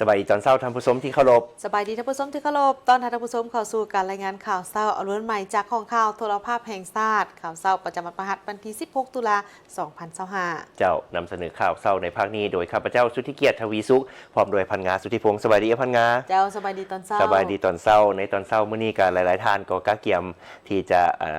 ສະບາຍດີຕອນເຊົ້າທ່ານຜູ້ຊົມທີ່ເຄົາລົບ. ສະບາຍດີທ່ານຜູ້ຊົມທີ່ເຄົາລົບ. ຕ້ອນຮັບທ່ານຜູ້ຊົມເຂົ້າສູ່ການລາຍງານຂ່າວເຊົ້າອາລຸນໃໝ່ຈາກຫ້ອງຂ່າວໂທລະພາບແຫ່ງຊາດ. ຂ່າວເຊົ້າປະຈຳວັນພະຫັດ ວັນທີສິບຫົກ ຕຸລາ ສອງພັນຊາວຫ້າ. ເຈົ້າ, ນຳສະເໜີຂ່າວເຊົ້າໃນພາກນີ້ໂດຍຂ້າພະເຈົ້າ ສຸດທິກຽດ ທະວີສຸກ ພ້ອມດ້ວຍພັນງາ ສຸດທິພົງ. ສະບາຍດີເອື້ອຍພັນງາ. ເຈົ້າ, ສະບາຍດີຕອນເຊົ້າ. ສະບາຍດີຕອນເຊົ້າ. ໃນຕອນເຊົ້າມື້ນີ້ກໍຫຼາຍໆທ່ານກໍກະກຽມທີ່ຈະ ເອີ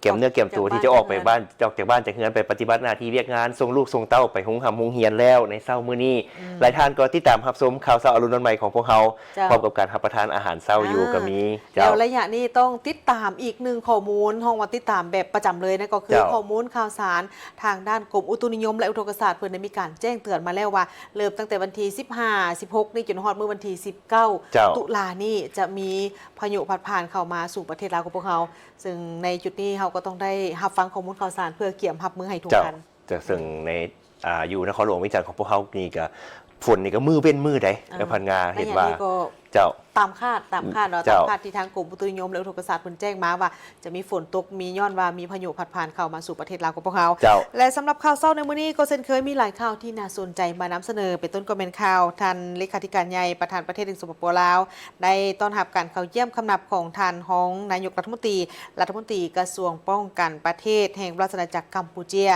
ກຽມເນື້ອກຽມຕົວທີ່ຈະອອກໄປບ້ານ ອອກຈາກບ້ານຈາກເຮືອນ ໄປປະຕິບັດໜ້າທີ່ວຽກງານ ສົ່ງລູກສົ່ງເຕົ້າໄປໂຮງຮ່ຳໂຮງຮຽນແລ້ວໃນເຊົ້າມື້ນີ້. ອືມ ຫຼາຍທ່ານກໍຕິດຕາມຮັບຊົມຂ່າວເຊົ້າອາລຸນວັນໃໝ່ຂອງພວກເຮົາ ເຈົ້າ ພ້ອມກັບການຮັບປະທານອາຫານເຊົ້າຢູ່ ອ່າ ກໍມີ. ແລ້ວໄລຍະນີ້ຕ້ອງຕິດຕາມອີກໜຶ່ງຂໍ້ມູນ, ເຮົາວ່າຕິດຕາມແບບປະຈຳເລີຍນະ ກໍຄື ເຈົ້າ ຂໍ້ມູນຂ່າວສານທາງດ້ານກົມອຸຕຸນິຍົມ ແລະ ອຸທົກກະສາດ ເພິ່ນໄດ້ມີການແຈ້ງເຕືອນມາແລ້ວວ່າ ເລີ່ມຕັ້ງແຕ່ວັນທີສິບຫ້າ ສິບຫົກນີ້ ຈົນຮອດມື້ວັນທີສິບເກົ້າ ເຈົ້າ ຕຸລານີ້ ຈະມີພາຍຸພັດຜ່ານເຂົ້າມາສູ່ປະເທດລາວຂອງພວກເຮົາ. ເຊິ່ງໃນຈຸດນີ້ເຮົາກໍຕ້ອງໄດ້ຮັບຟັງຂໍ້ມູນຂ່າວສານເພື່ອກຽມຮັບມືໃຫ້ທຸກ ເຈົ້າ ທ່ານ. ເຈົ້າ ເຊິ່ງໃນ ອືມ ອາ ຢູ່ນະຄອນຫຼວງວຽງຈັນຂອງພວກເຮົານີ້ກະຝົນນີ້ກະມື້ເວັ້ນມື້ໃດ ອ່າ ເອື້ອຍພັນງາ ເຫັນວ່າ ໃນຍາມນີ້ກໍ ເຈົ້າ ຕາມຄາດ ຕາມຄາດເນາະ ເຈົ້າ ຕາມຄາດທີ່ທາງກົມອຸຕຸນິຍົມ ແລະ ອຸທົກກະສາດເພິ່ນແຈ້ງມາວ່າຈະມີຝົນຕົກ ມີຍ້ອນວ່າມີພາຍຸພັດຜ່ານເຂົ້າມາສູ່ປະເທດລາວຂອງພວກເຮົາ. ເຈົ້າ ແລະ ສຳລັບຂ່າວເຊົ້າໃນມື້ນີ້ກໍເຊັ່ນເຄີຍ ມີຫຼາຍຂ່າວທີ່ໜ້າສົນໃຈມານຳສະເໜີ ເປັນຕົ້ນກໍແມ່ນຂ່າວທ່ານເລຂາທິການໃຫຍ່ປະທານປະເທດແຫ່ງ ສປປ ລາວ ໄດ້ຕ້ອນຮັບການເຂົ້າຢ້ຽມຄຳນັບຂອງທ່ານຮອງນາຍົກລັດຖະມົນຕີ ລັດຖະມົນຕີກະຊວງປ້ອງກັນປະເທດແຫ່ງລາຊະອານາຈັກກຳປູເຈຍ.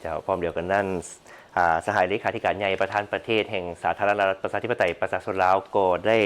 ເຈົ້າ, ພ້ອມດຽວກັນນັ້ນ ອາ ສະຫາຍເລຂາທິການໃຫຍ່ປະທານປະເທດແຫ່ງສາທາລະນະລັດປະຊາທິປະໄຕປະຊາຊົນລາວ ກໍໄດ້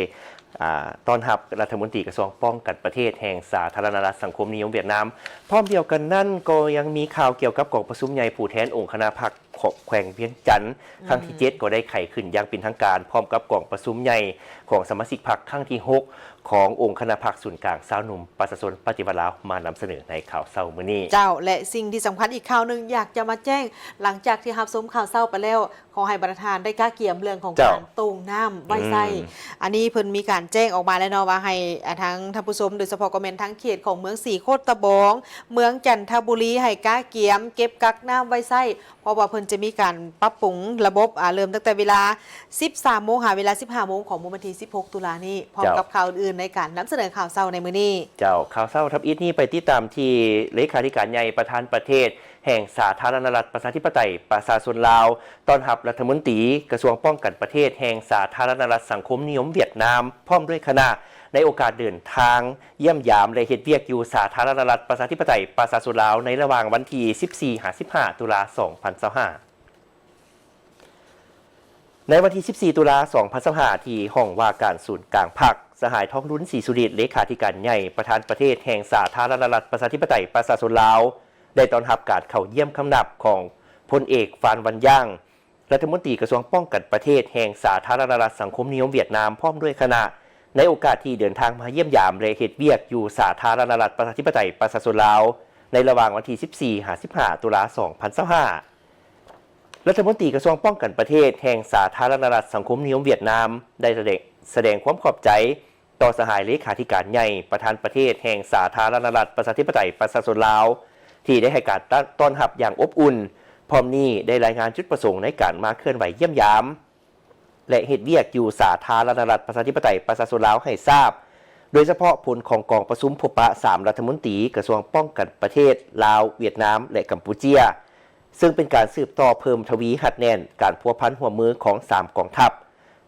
ອາ ຕ້ອນຮັບລັດຖະມົນຕີກະຊວງປ້ອງກັນປະເທດແຫ່ງສາທາລະນະລັດສັງຄົມນິຍົມຫວຽດນາມ. ພ້ອມດຽວກັນນັ້ນ ກໍຍັງມີຂ່າວກ່ຽວກັບກອງປະຊຸມໃຫຍ່ຜູ້ແທນອົງຄະນະພັກ ຂອງແຂວງວຽງຈັນ ອືມ ຄັ້ງທີເຈັດ ກໍໄດ້ໄຂຂຶ້ນຢ່າງເປັນທາງການ ພ້ອມກັບກອງປະຊຸມໃຫຍ່ຂອງສະມາຊິກພັກຄັ້ງທີຫົກ ຂອງອົງຄະນະພັກສູນກາງຊາວໜຸ່ມປະຊາຊົນປະຕິວັດລາວ ມານຳສະເໜີໃນຂ່າວເຊົ້າມື້ນີ້. ເຈົ້າ ແລະ ສິ່ງທີ່ສຳຄັນອີກຂ່າວໜຶ່ງ ຢາກຈະມາແຈ້ງ ຫຼັງຈາກທີ່ຮັບຊົມຂ່າວເຊົ້າໄປແລ້ວ ຂໍໃຫ້ບັນດາທ່ານໄດ້ກະກຽມເລື່ອງຂອງ ເຈົ້າ ການໂຕ່ງນ້ຳໄວ້ໃຊ້. ອືມ ອັນນີ້ເພິ່ນມີການແຈ້ງອອກມາແລ້ວເນາະ ວ່າໃຫ້ ອາ ທາງທ່ານຜູ້ຊົມ ໂດຍສະເພາະກໍແມ່ນທາງເຂດຂອງເມືອງສີໂຄດຕະບອງ ເມືອງຈັນທະບູລີ ໃຫ້ກະກຽມເກັບກັກນ້ຳໄວ້ໃຊ້ ເພາະວ່າເພິ່ນຈະມີການປັບປຸງລະບົບ ອາ ເລີ່ມຕັ້ງແຕ່ເວລາສິບສາມໂມງ ຫາເວລາສິບຫ້າໂມງຂອງມື້ວັນທີສິບຫົກ ຕຸລານີ້ ພ້ອມ ເຈົ້າ ກັບຂ່າວອື່ນໆໃນການນຳສະເໜີຂ່າວເຊົ້າໃນມື້ນີ້. ເຈົ້າ, ຂ່າວເຊົ້າທຳອິດນີ້ໄປຕິດຕາມທີ່ເລຂາທິການໃຫຍ່ປະທານປະເທດແຫ່ງສາທາລະນະລັດປະຊາທິປະໄຕປະຊາຊົນລາວ ຕ້ອນຮັບລັດຖະມົນຕີກະຊວງປ້ອງກັນປະເທດແຫ່ງສາທາລະນະລັດສັງຄົມນິຍົມຫວຽດນາມ ພ້ອມດ້ວຍຄະນະ ໃນໂອກາດເດີນທາງ ຢ້ຽມຢາມ ແລະ ເຮັດວຽກຢູ່ສາທາລະນະລັດປະຊາທິປະໄຕປະຊາຊົນລາວ ໃນລະຫວ່າງວັນທີສິບສີ່ ຫາ ສິບຫ້າ ຕຸລາ ສອງພັນຊາວຫ້າ. ໃນວັນທີສິບສີ່ ຕຸລາ ສອງພັນຊາວຫ້າ ທີ່ຫ້ອງວ່າການສູນກາງພັກ, ສະຫາຍ ທອງລຸນ ສີສຸລິດ ເລຂາທິການໃຫຍ່ ປະທານປະເທດແຫ່ງສາທາລະນະລັດປະຊາທິປະໄຕປະຊາຊົນລາວ ໄດ້ຕ້ອນຮັບການເຂົ້າຢ້ຽມຄຳນັບຂອງພົນເອກ ຟານ ວັນຢາງ ລັດຖະມົນຕີກະຊວງປ້ອງກັນປະເທດແຫ່ງສາທາລະນະລັດສັງຄົມນິຍົມຫວຽດນາມ ພ້ອມດ້ວຍຄະນະ ໃນໂອກາດທີ່ເດີນທາງມາຢ້ຽມຢາມ ແລະ ເຮັດວຽກຢູ່ສາທາລະນະລັດປະຊາທິປະໄຕປະຊາຊົນລາວ ໃນລະຫວ່າງວັນທີສິບສີ່ ຫາ ສິບຫ້າ ຕຸລາ ສອງພັນຊາວຫ້າ. ລັດຖະມົນຕີກະຊວງປ້ອງກັນປະເທດແຫ່ງສາທາລະນະລັດສັງຄົມນິຍົມຫວຽດນາມ ໄດ້ສະແດງ ສະແດງຄວາມຂອບໃຈ ຕໍ່ສະຫາຍເລຂາທິການໃຫຍ່ ປະທານປະເທດແຫ່ງສາທາລະນະລັດປະຊາທິປະໄຕປະຊາຊົນລາວ ທີ່ໄດ້ໃຫ້ການຕ້ອນ ຕ້ອນຮັບຢ່າງອົບອຸ່ນ, ພ້ອມນີ້ໄດ້ລາຍງານຈຸດປະສົງໃນການມາເຄື່ອນໄຫວຢ້ຽມຢາມ ແລະ ເຮັດວຽກຢູ່ສາທາລະນະລັດປະຊາທິປະໄຕປະຊາຊົນລາວໃຫ້ຊາບ, ໂດຍສະເພາະຜົນຂອງກອງປະຊຸມພົບປະສາມລັດຖະມົນຕີກະຊວງປ້ອງກັນປະເທດລາວ, ຫວຽດນາມ ແລະ ກຳປູເຈຍ, ເຊິ່ງເປັນການສືບຕໍ່ເພີ່ມທະວີຮັດແໜ້ນການພົວພັນຮ່ວມມືຂອງສາມກອງທັບ,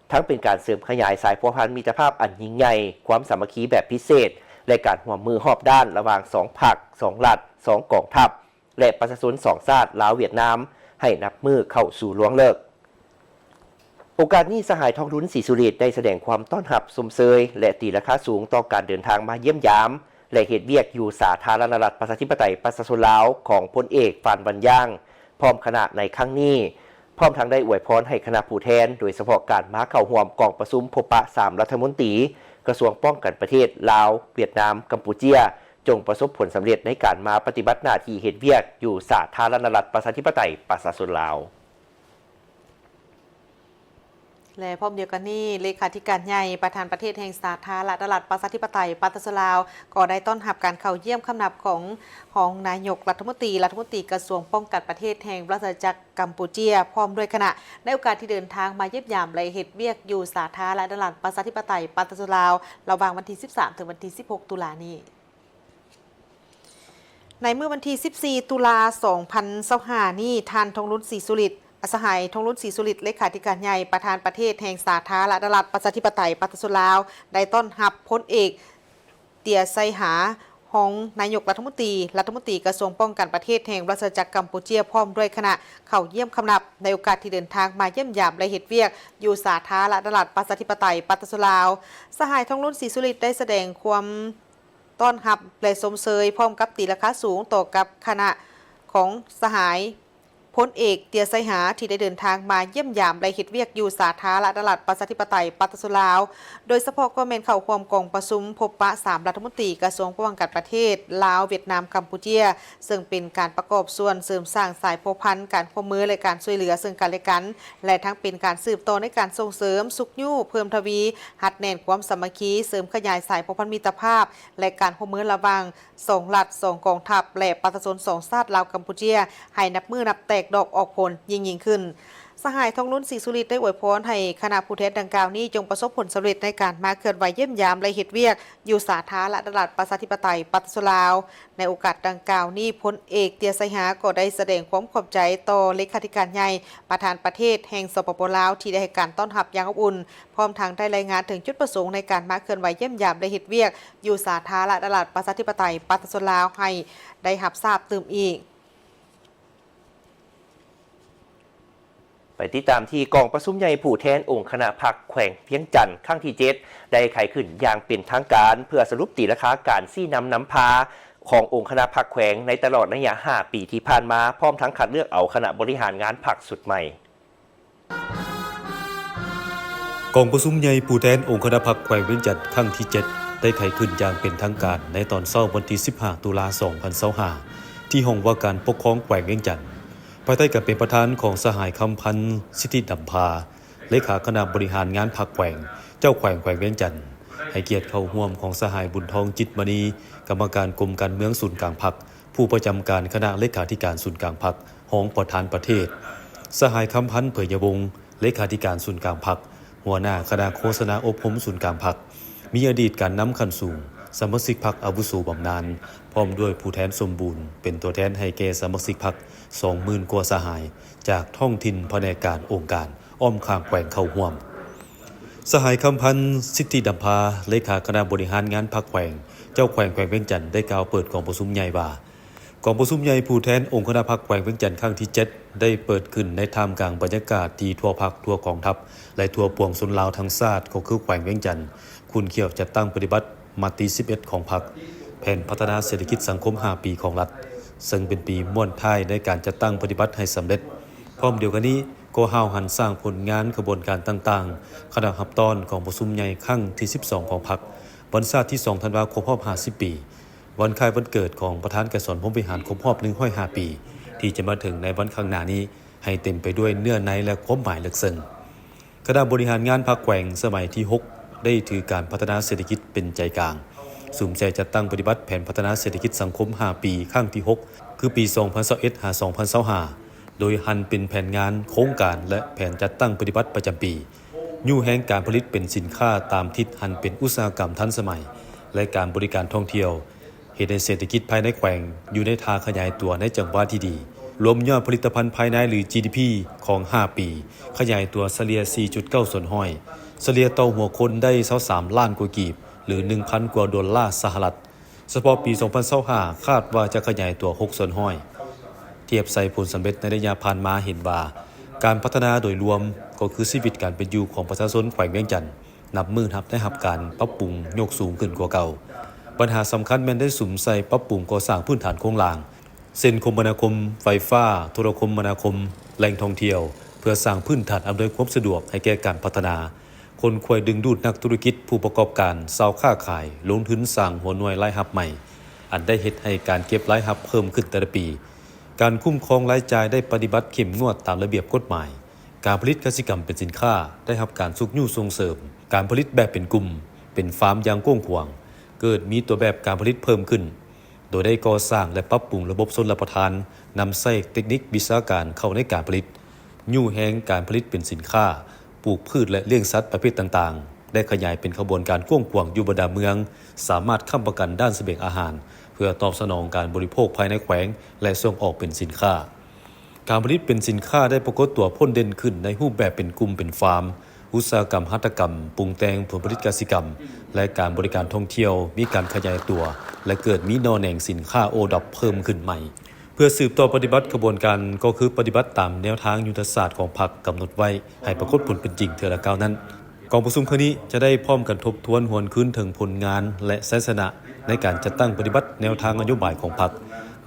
ທັງເປັນການເສີມຂະຫຍາຍສາຍພົວພັນມິດຕະພາບອັນຍິ່ງໃຫຍ່, ຄວາມສາມັກຄີແບບພິເສດ ແລະ ການຮ່ວມມືຮອບດ້ານລະຫວ່າງສອງພັກ, ສອງລັດ, ສອງກອງທັບ ແລະ ປະຊາຊົນສອງຊາດ ລາວ-ຫວຽດນາມ ໃຫ້ນັບມື້ເຂົ້າສູ່ລວງເລິກ. ໂອກາດນີ້ ສະຫາຍ ທອງລຸນ ສີສຸລິດ ໄດ້ສະແດງຄວາມຕ້ອນຮັບຊົມເຊີຍ ແລະ ຕີລາຄາສູງຕໍ່ການເດີນທາງມາຢ້ຽມຢາມ ແລະ ເຮັດວຽກຢູ່ສາທາລະນະລັດປະຊາທິປະໄຕປະຊາຊົນລາວຂອງພົນເອກ ຟານ ວັນຢາງ ພ້ອມຄະນະໃນຄັ້ງນີ້, ພ້ອມທັງໄດ້ອວຍພອນໃຫ້ຄະນະຜູ້ແທນ, ໂດຍສະເພາະການມາເຂົ້າຮ່ວມກອງປະຊຸມພົບປະສາມລັດຖະມົນຕີກະຊວງປ້ອງກັນປະເທດລາວ, ຫວຽດນາມ, ກຳປູເຈຍ ຈົ່ງປະສົບຜົນສຳເລັດໃນການມາປະຕິບັດໜ້າທີ່ເຮັດວຽກຢູ່ສາທາລະນະລັດປະຊາທິປະໄຕປະຊາຊົນລາວ. ແລະ ພ້ອມດຽວກັນນີ້, ເລຂາທິການໃຫຍ່ ປະທານປະເທດແຫ່ງສາທາລະນະລັດປະຊາທິປະໄຕປະຊາຊົນລາວ ກໍໄດ້ຕ້ອນຮັບການເຂົ້າຢ້ຽມຄຳນັບຂອງຮອງນາຍົກລັດຖະມົນຕີ, ລັດຖະມົນຕີກະຊວງປ້ອງກັນປະເທດແຫ່ງລາຊະອານາຈັກກຳປູເຈຍ ພ້ອມດ້ວຍຄະນະ ໃນໂອກາດທີ່ເດີນທາງມາຢ້ຽມຢາມ ແລະ ເຮັດວຽກຢູ່ສາທາລະນະລັດປະຊາທິປະໄຕປະຊາຊົນລາວ ລະຫວ່າງວັນທີສິບສາມ ເຖິງວັນທີສິບຫົກ ຕຸລານີ້. ໃນມື້ວັນທີສິບສີ່ ຕຸລາ ສອງພັນຊາວຫ້ານີ້, ທ່ານ ທອງລຸນ ສີສຸລິດ ສະຫາຍ ທອງລຸນ ສີສຸລິດ ເລຂາທິການໃຫຍ່ ປະທານປະເທດແຫ່ງສາທາລະນະລັດ ປະຊາທິປະໄຕ ປະຊາຊົນລາວ ໄດ້ຕ້ອນຮັບພົນເອກ ເຕຍ ໄຊຫາ ຮອງນາຍົກລັດຖະມົນຕີ, ລັດຖະມົນຕີກະຊວງປ້ອງກັນປະເທດແຫ່ງລາຊະອານາຈັກກຳປູເຈຍ ພ້ອມດ້ວຍຄະນະ ເຂົ້າຢ້ຽມຄຳນັບ ໃນໂອກາດທີ່ເດີນທາງມາຢ້ຽມຢາມ ແລະ ເຮັດວຽກຢູ່ສາທາລະນະລັດ ປະຊາທິປະໄຕ ປະຊາຊົນລາວ. ສະຫາຍ ທອງລຸນ ສີສຸລິດ ໄດ້ສະແດງຄວາມຕ້ອນຮັບ ແລະ ຊົມເຊີຍ ພ້ອມກັບຕີລາຄາສູງຕໍ່ກັບຄະນະຂອງສະຫາຍ ພົນເອກ ເຕຍ ໄຊຫາ ທີ່ໄດ້ເດີນທາງມາຢ້ຽມຢາມ ແລະ ເຮັດວຽກຢູ່ສາທາລະນະລັດ ປະຊາທິປະໄຕ ປະຊາຊົນລາວ, ໂດຍສະເພາະກໍແມ່ນເຂົ້າຮ່ວມກອງປະຊຸມພົບປະສາມລັດຖະມົນຕີກະຊວງປ້ອງກັນປະເທດ ລາວ, ຫວຽດນາມ, ກຳປູເຈຍ, ເຊິ່ງເປັນການປະກອບສ່ວນເສີມສ້າງສາຍພົວພັນ, ການຮ່ວມມື ແລະ ການຊ່ວຍເຫຼືອເຊິ່ງກັນ ແລະ ກັນ ແລະ ທັງເປັນການສືບຕໍ່ໃນການສົ່ງເສີມ, ຊຸກຍູ້, ເພີ່ມທະວີ, ຮັດແໜ້ນຄວາມສາມັກຄີ, ເສີມຂະຫຍາຍສາຍພົວພັນມິດຕະພາບ ແລະ ການຮ່ວມມືລະຫວ່າງ ສອງລັດ, ສອງກອງທັບ ແລະ ປະຊາຊົນສອງຊາດ ລາວ-ກຳປູເຈຍ ໃຫ້ນັບມື້ນັບແຕກດອກອອກຜົນຍິ່ງໆຂຶ້ນ. ສະຫາຍ ທອງລຸນ ສີສຸລິດ ໄດ້ອວຍພອນໃຫ້ຄະນະຜູ້ແທນດັ່ງກ່າວນີ້ ຈົ່ງປະສົບຜົນສຳເລັດໃນການມາເຄື່ອນໄຫວຢ້ຽມຢາມ ແລະ ເຮັດວຽກຢູ່ສາທາລະນະລັດ ປະຊາທິປະໄຕ ປະຊາຊົນລາວ. ໃນໂອກາດດັ່ງກ່າວນີ້, ພົນເອກ ເຕຍ ໄຊຫາ ກໍໄດ້ສະແດງຄວາມຂອບໃຈຕໍ່ເລຂາທິການໃຫຍ່ ປະທານປະເທດແຫ່ງ ສປປ ລາວ ທີ່ໄດ້ໃຫ້ການຕ້ອນຮັບຢ່າງອົບອຸ່ນ, ພ້ອມທັງໄດ້ລາຍງານເຖິງຈຸດປະສົງໃນການມາເຄື່ອນໄຫວຢ້ຽມຢາມ ແລະ ເຮັດວຽກຢູ່ສາທາລະນະລັດ ປະຊາທິປະໄຕ ປະຊາຊົນລາວ ໃຫ້ໄດ້ຮັບຊາບຕື່ມອີກ. ໄປຕິດຕາມທີ່ກອງປະຊຸມໃຫຍ່ຜູ້ແທນອົງຄະນະພັກແຂວງວຽງຈັນ ຄັ້ງທີເຈັດ ໄດ້ໄຂຂຶ້ນຢ່າງເປັນທາງການ ເພື່ອສະຫຼຸບຕີລາຄາການຊີ້ນຳນຳພາຂອງອົງຄະນະພັກແຂວງໃນຕະຫຼອດໄລຍະຫ້າປີທີ່ຜ່ານມາ, ພ້ອມທັງຄັດເລືອກເອົາຄະນະບໍລິຫານງານພັກຊຸດໃໝ່. ກອງປະຊຸມໃຫຍ່ຜູ້ແທນອົງຄະນະພັກແຂວງວຽງຈັນ ຄັ້ງທີເຈັດ ໄດ້ໄຂຂຶ້ນຢ່າງເປັນທາງການໃນຕອນເຊົ້າວັນທີສິບຫ້າ ຕຸລາ ສອງພັນຊາວຫ້າ ທີ່ຫ້ອງວ່າການປົກຄອງແຂວງວຽງຈັນ ພາຍໃຕ້ການເປັນປະທານຂອງສະຫາຍ ຄຳພັນ ສິດທິດຳພາ ເລຂາຄະນະບໍລິຫານງານພັກແຂວງ, ເຈົ້າແຂວງແຂວງວຽງຈັນ, ໃຫ້ກຽດເຂົ້າຮ່ວມຂອງສະຫາຍ ບຸນທອງ ຈິດມະນີ ກຳມະການກົມການເມືອງສູນກາງພັກ, ຜູ້ປະຈຳການຄະນະເລຂາທິການສູນກາງພັກ, ຮອງປະທານປະເທດ, ສະຫາຍ ຄຳພັນ ເຜີຍຍະວົງ ເລຂາທິການສູນກາງພັກ, ຫົວໜ້າຄະນະໂຄສະນາອົບຮົມສູນກາງພັກ, ມີອະດີດການນຳຂັ້ນສູງ, ສະມາຊິກພັກອາວຸໂສບຳນານ, ພ້ອມດ້ວຍຜູ້ແທນສົມບູນ ເປັນຕົວແທນໃຫ້ແກ່ສະມາຊິກພັກ ສອງໝື່ນກວ່າສະຫາຍ ຈາກທ້ອງຖິ່ນພະແນກການອົງການ ອ້ອມຂ້າງແຂວງເຂົ້າຮ່ວມ. ສະຫາຍ ຄຳພັນ ສິດທິດຳພາ ເລຂາຄະນະບໍລິຫານງານພັກແຂວງ, ເຈົ້າແຂວງແຂວງວຽງຈັນ ໄດ້ກ່າວເປີດກອງປະຊຸມໃຫຍ່ວ່າ, ກອງປະຊຸມໃຫຍ່ຜູ້ແທນອົງຄະນະພັກແຂວງວຽງຈັນ ຄັ້ງທີເຈັດ ໄດ້ເປີດຂຶ້ນໃນທ່າມກາງບັນຍາກາດທີ່ທົ່ວພັກ, ທົ່ວກອງທັບ ແລະ ທົ່ວປວງຊົນລາວທັງຊາດ ກໍຄືແຂວງວຽງຈັນ ຂຸ້ນຂ້ຽວຈັດຕັ້ງປະຕິບັດ ມະຕິສິບເອັດຂອງພັກ, ແຜນພັດທະນາເສດຖະກິດສັງຄົມຫ້າປີຂອງລັດ, ເຊິ່ງເປັນປີມ້ວນທ້າຍໃນການຈັດຕັ້ງປະຕິບັດໃຫ້ສຳເລັດ. ພ້ອມດຽວກັນນີ້, ກໍຫ້າວຫັນສ້າງຜົນງານຂະບວນການຕ່າງໆ, ຄະນະຮັບຕ້ອນກອງປະຊຸມໃຫຍ່ຄັ້ງທີສິບສອງຂອງພັກ, ວັນຊາດທີສອງທັນວາຄົບຮອບຫ້າສິບປີ, ວັນຄ້າຍວັນເກີດຂອງປະທານໄກສອນ ພົມວິຫານ ຄົບຮອບໜຶ່ງຮ້ອຍຫ້າປີ ທີ່ຈະມາເຖິງໃນວັນຂ້າງໜ້ານີ້ ໃຫ້ເຕັມໄປດ້ວຍເນື້ອໃນ ແລະ ຄວາມໝາຍເລິກເຊິ່ງ. ຄະນະບໍລິຫານງານພັກແຂວງສະໄໝທີຫົກ ໄດ້ຖືການພັດທະນາເສດຖະກິດເປັນໃຈກາງ, ສຸມໃສ່ຈັດຕັ້ງປະຕິບັດແຜນພັດທະນາເສດຖະກິດສັງຄົມຫ້າປີ ຄັ້ງທີຫົກ ຄືປີສອງພັນຊາວເອັດ ຫາ ສອງພັນຊາວຫ້າ ໂດຍຫັນເປັນແຜນງານ, ໂຄງການ ແລະ ແຜນຈັດຕັ້ງປະຕິບັດປະຈຳປີ, ຍູ້ແຮງການຜະລິດເປັນສິນຄ້າຕາມທິດຫັນເປັນອຸດສາຫະກຳທັນສະໄໝ ແລະ ການບໍລິການທ່ອງທ່ຽວ, ເຮັດໃຫ້ເສດຖະກິດພາຍໃນແຂວງຢູ່ໃນທ່າຂະຫຍາຍຕົວໃນຈັງຫວະທີ່ດີ, ລວມຍອດຜະລິດຕະພັນພາຍໃນ ຫຼື ຈີດີພີ ຂອງຫ້າປີ ຂະຫຍາຍຕົວສະເລ່ຍສີ່ຈຸດເກົ້າສ່ວນຮ້ອຍ, ສະເລ່ຍຕໍ່ຫົວຄົນໄດ້ຊາວສາມລ້ານກວ່າກີບ ຫຼື ໜຶ່ງພັນກວ່າໂດລາສະຫະລັດ. ສະເພາະປີສອງພັນຊາວຫ້າ ຄາດວ່າຈະຂະຫຍາຍຕົວຫົກສ່ວນຮ້ອຍ. ທຽບໃສ່ຜົນສຳເລັດໃນໄລຍະຜ່ານມາເຫັນວ່າ ການພັດທະນາໂດຍລວມ ກໍຄືຊີວິດການເປັນຢູ່ຂອງປະຊາຊົນແຂວງວຽງຈັນ ນັບມື້ນັບໄດ້ຮັບການປັບປຸງຍົກສູງຂຶ້ນກວ່າເກົ່າ. ບັນຫາສຳຄັນແມ່ນໄດ້ສຸມໃສ່ປັບປຸງກໍ່ສ້າງພື້ນຖານໂຄງລ່າງ ເຊັ່ນ ຄົມມະນາຄົມ, ໄຟຟ້າ, ໂທລະຄົມມະນາຄົມ, ແຫຼ່ງທ່ອງທ່ຽວ ເພື່ອສ້າງພື້ນຖານອຳນວຍຄວາມສະດວກໃຫ້ແກ່ການພັດທະນາ, ຂົນຂວາຍດຶງດູດນັກທຸລະກິດ, ຜູ້ປະກອບການ, ຊາວຄ້າຂາຍ ລົງທຶນສ້າງຫົວໜ່ວຍລາຍຮັບໃໝ່, ອັນໄດ້ເຮັດໃຫ້ການເກັບລາຍຮັບເພີ່ມຂຶ້ນແຕ່ລະປີ. ການຄຸ້ມຄອງລາຍຈ່າຍໄດ້ປະຕິບັດເຂັ້ມງວດຕາມລະບຽບກົດໝາຍ. ການຜະລິດກະສິກຳເປັນສິນຄ້າໄດ້ຮັບການຊຸກຍູ້ສົ່ງເສີມ, ການຜະລິດແບບເປັນກຸ່ມ, ເປັນຟາມຢ່າງກວ້າງຂວາງ, ເກີດມີຕົວແບບການຜະລິດເພີ່ມຂຶ້ນ, ໂດຍໄດ້ກໍ່ສ້າງ ແລະ ປັບປຸງລະບົບຊົນລະປະທານ, ນຳໃຊ້ເຕັກນິກວິຊາການເຂົ້າໃນການຜະລິດ, ຍູ້ແຮງການຜະລິດເປັນສິນຄ້າ, ປູກພືດ ແລະ ລ້ຽງສັດປະເພດຕ່າງໆ, ໄດ້ຂະຫຍາຍເປັນຂະບວນການກວ້າງຂວາງຢູ່ບັນດາເມືອງ, ສາມາດຄ້ຳປະກັນດ້ານສະບຽງອາຫານ ເພື່ອຕອບສະໜອງການບໍລິໂພກພາຍໃນແຂວງ ແລະ ສົ່ງອອກເປັນສິນຄ້າ. ການຜະລິດເປັນສິນຄ້າໄດ້ປາກົດຕົວພົ້ນເດັ່ນຂຶ້ນໃນຮູບແບບເປັນກຸ່ມເປັນຟາມ, ອຸດສາຫະກຳຫັດຖະກຳ, ປຸງແຕ່ງ, ຜົນຜະລິດກະສິກຳ ແລະ ການບໍລິການທ່ອງທ່ຽວມີການຂະຫຍາຍຕົວ ແລະ ເກີດມີໜໍ່ແໜງສິນຄ້າໂອດອບເພີ່ມຂຶ້ນໃໝ່. ເພື່ອສືບຕໍ່ປະຕິບັດຂະບວນການກໍຄືປະຕິບັດຕາມແນວທາງຍຸດທະສາດຂອງພັກກຳນົດໄວ້ໃຫ້ປາກົດຜົນເປັນຈິງເທື່ອລະກ້າວນັ້ນ, ກອງປະຊຸມຄັ້ງນີ້ຈະໄດ້ພ້ອມກັນທົບທວນຫວນຄືນເຖິງຜົນງານ ແລະ ໄຊຊະນະໃນການຈັດຕັ້ງປະຕິບັດແນວທາງນະໂຍບາຍຂອງພັກ,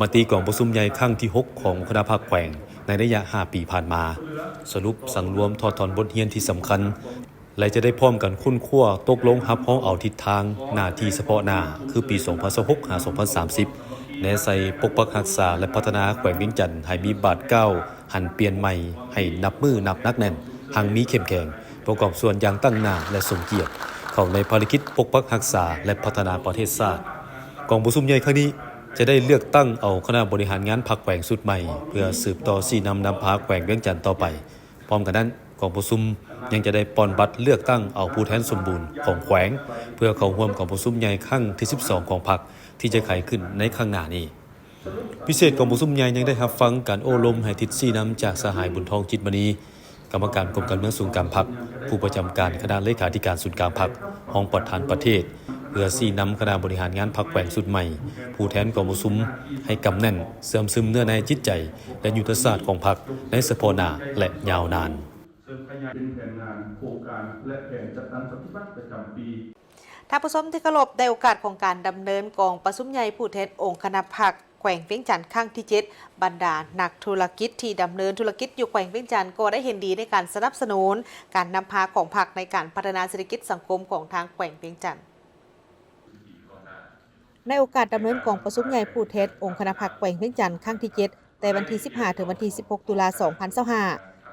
ມະຕິກອງປະຊຸມໃຫຍ່ຄັ້ງທີຫົກຂອງຄະນະພັກແຂວງໃນໄລຍະຫ້າປີຜ່ານມາ, ສະຫຼຸບສັງລວມຖອດຖອນບົດຮຽນທີ່ສຳຄັນ ແລະ ຈະໄດ້ພ້ອມກັນຄົ້ນຄວ້າຕົກລົງຮັບຮອງເອົາທິດທາງໜ້າທີ່ສະເພາະໜ້າ ຄືປີສອງພັນຊາວຫົກ ຫາ ສອງພັນສາມສິບ ແນໃສ່ປົກປັກຮັກສາ ແລະ ພັດທະນາແຂວງວຽງຈັນໃຫ້ມີບາດກ້າວຫັນປ່ຽນໃໝ່ ໃຫ້ນັບມື້ນັບໜັກແໜ້ນ, ຮັ່ງມີເຂັ້ມແຂງ, ປະກອບສ່ວນຢ່າງຕັ້ງໜ້າ ແລະ ສົມກຽດເຂົ້າໃນພາລະກິດປົກປັກຮັກສາ ແລະ ພັດທະນາປະເທດຊາດ. ກອງປະຊຸມໃຫຍ່ຄັ້ງນີ້ຈະໄດ້ເລືອກຕັ້ງເອົາຄະນະບໍລິຫານງານພັກແຂວງຊຸດໃໝ່ ເພື່ອສືບຕໍ່ຊີ້ນຳນຳພາແຂວງວຽງຈັນຕໍ່ໄປ. ພ້ອມກັນນັ້ນ, ກອງປະຊຸມຍັງຈະໄດ້ປ່ອນບັດເລືອກຕັ້ງເອົາຜູ້ແທນສົມບູນຂອງແຂວງ ເພື່ອເຂົ້າຮ່ວມກອງປະຊຸມໃຫຍ່ຄັ້ງທີສິບສອງຂອງພັກ ທີ່ຈະໄຂຂຶ້ນໃນຄັ້ງໜ້ານີ້. ພິເສດກອງປະຊຸມໃຫຍ່ຍັງໄດ້ຮັບຟັງການໂອ້ລົມໃຫ້ທິດຊີ້ນຳຈາກສະຫາຍ ບຸນທອງ ຈິດມະນີ, ກຳມະການກົມການເມືອງສູນກາງພັກ, ຜູ້ປະຈຳການຄະນະເລຂາທິການສູນກາງພັກ, ຮອງປະທານປະເທດ, ເພື່ອຊີ້ນຳຄະນະບໍລິຫານງານພັກແຂວງຊຸດໃໝ່, ຜູ້ແທນກອງປະຊຸມ ໃຫ້ກຳແໜ້ນ, ເຊື່ອມຊຶມເນື້ອໃນຈິດໃຈ ແລະ ຍຸດທະສາດຂອງພັກໃນສະເພາະໜ້າ ແລະ ຍາວນານ. ເຊິ່ງຂະຫຍາຍເປັນແຜນງານ, ໂຄງການ ແລະ ແຜນຈັດຕັ້ງປະຕິບັດປະຈຳປີ. ທ່ານຜູ້ຊົມທີ່ເຄົາລົບ, ໃນໂອກາດຂອງການດຳເນີນກອງປະຊຸມໃຫຍ່ຜູ້ແທນອົງຄະນະພັກແຂວງວຽງຈັນຄັ້ງທີເຈັດ, ບັນດານັກທຸລະກິດທີ່ດຳເນີນທຸລະກິດຢູ່ແຂວງວຽງຈັນກໍໄດ້ເຫັນດີໃນການສະໜັບສະໜູນການນຳພາຂອງພັກໃນການພັດທະນາເສດຖະກິດສັງຄົມຂອງທາງແຂວງວຽງຈັນ. ໃນໂອກາດດຳເນີນກອງປະຊຸມໃຫຍ່ຜູ້ແທນອົງຄະນະພັກແຂວງວຽງຈັນຄັ້ງທີເຈັດ ແຕ່ວັນທີສິບຫ້າ ເຖິງວັນທີສິບຫົກ ຕຸລາ ສອງພັນຊາວຫ້າ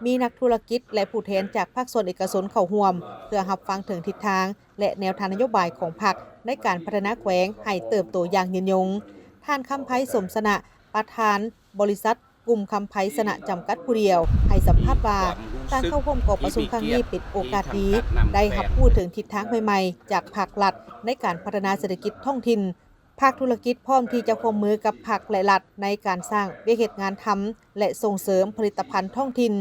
ມີນັກທຸລະກິດ ແລະ ຜູ້ແທນຈາກພາກສ່ວນເອກະຊົນເຂົ້າຮ່ວມ ເພື່ອຮັບຟັງເຖິງທິດທາງ ແລະ ແນວທາງນະໂຍບາຍຂອງພັກໃນການພັດທະນາແຂວງໃຫ້ເຕີບໂຕຢ່າງຍືນຍົງ. ທ່ານ ຄຳໄພ ສົມຊະນະ, ປະທານບໍລິສັດ ກຸ່ມຄຳໄພຊະນະຈຳກັດຜູ້ດຽວ ໃຫ້ສຳພາດວ່າ ການເຂົ້າຮ່ວມກອງປະຊຸມຄັ້ງນີ້ເປັນໂອກາດດີ ໄດ້ຮັບຮູ້ເຖິງທິດທາງໃໝ່ໆ ຈາກພາກລັດໃນການພັດທະນາເສດຖະກິດທ້ອງຖິ່ນ. ພາກທຸລະກິດພ້ອມທີ່ຈະຮ່ວມມືກັບພັກ ແລະ ລັດ ໃນການສ້າງວຽກເຮັດງານທຳ ແລະ ສົ່ງເສີມຜະລິດຕະພັນທ້ອງຖິ່ນ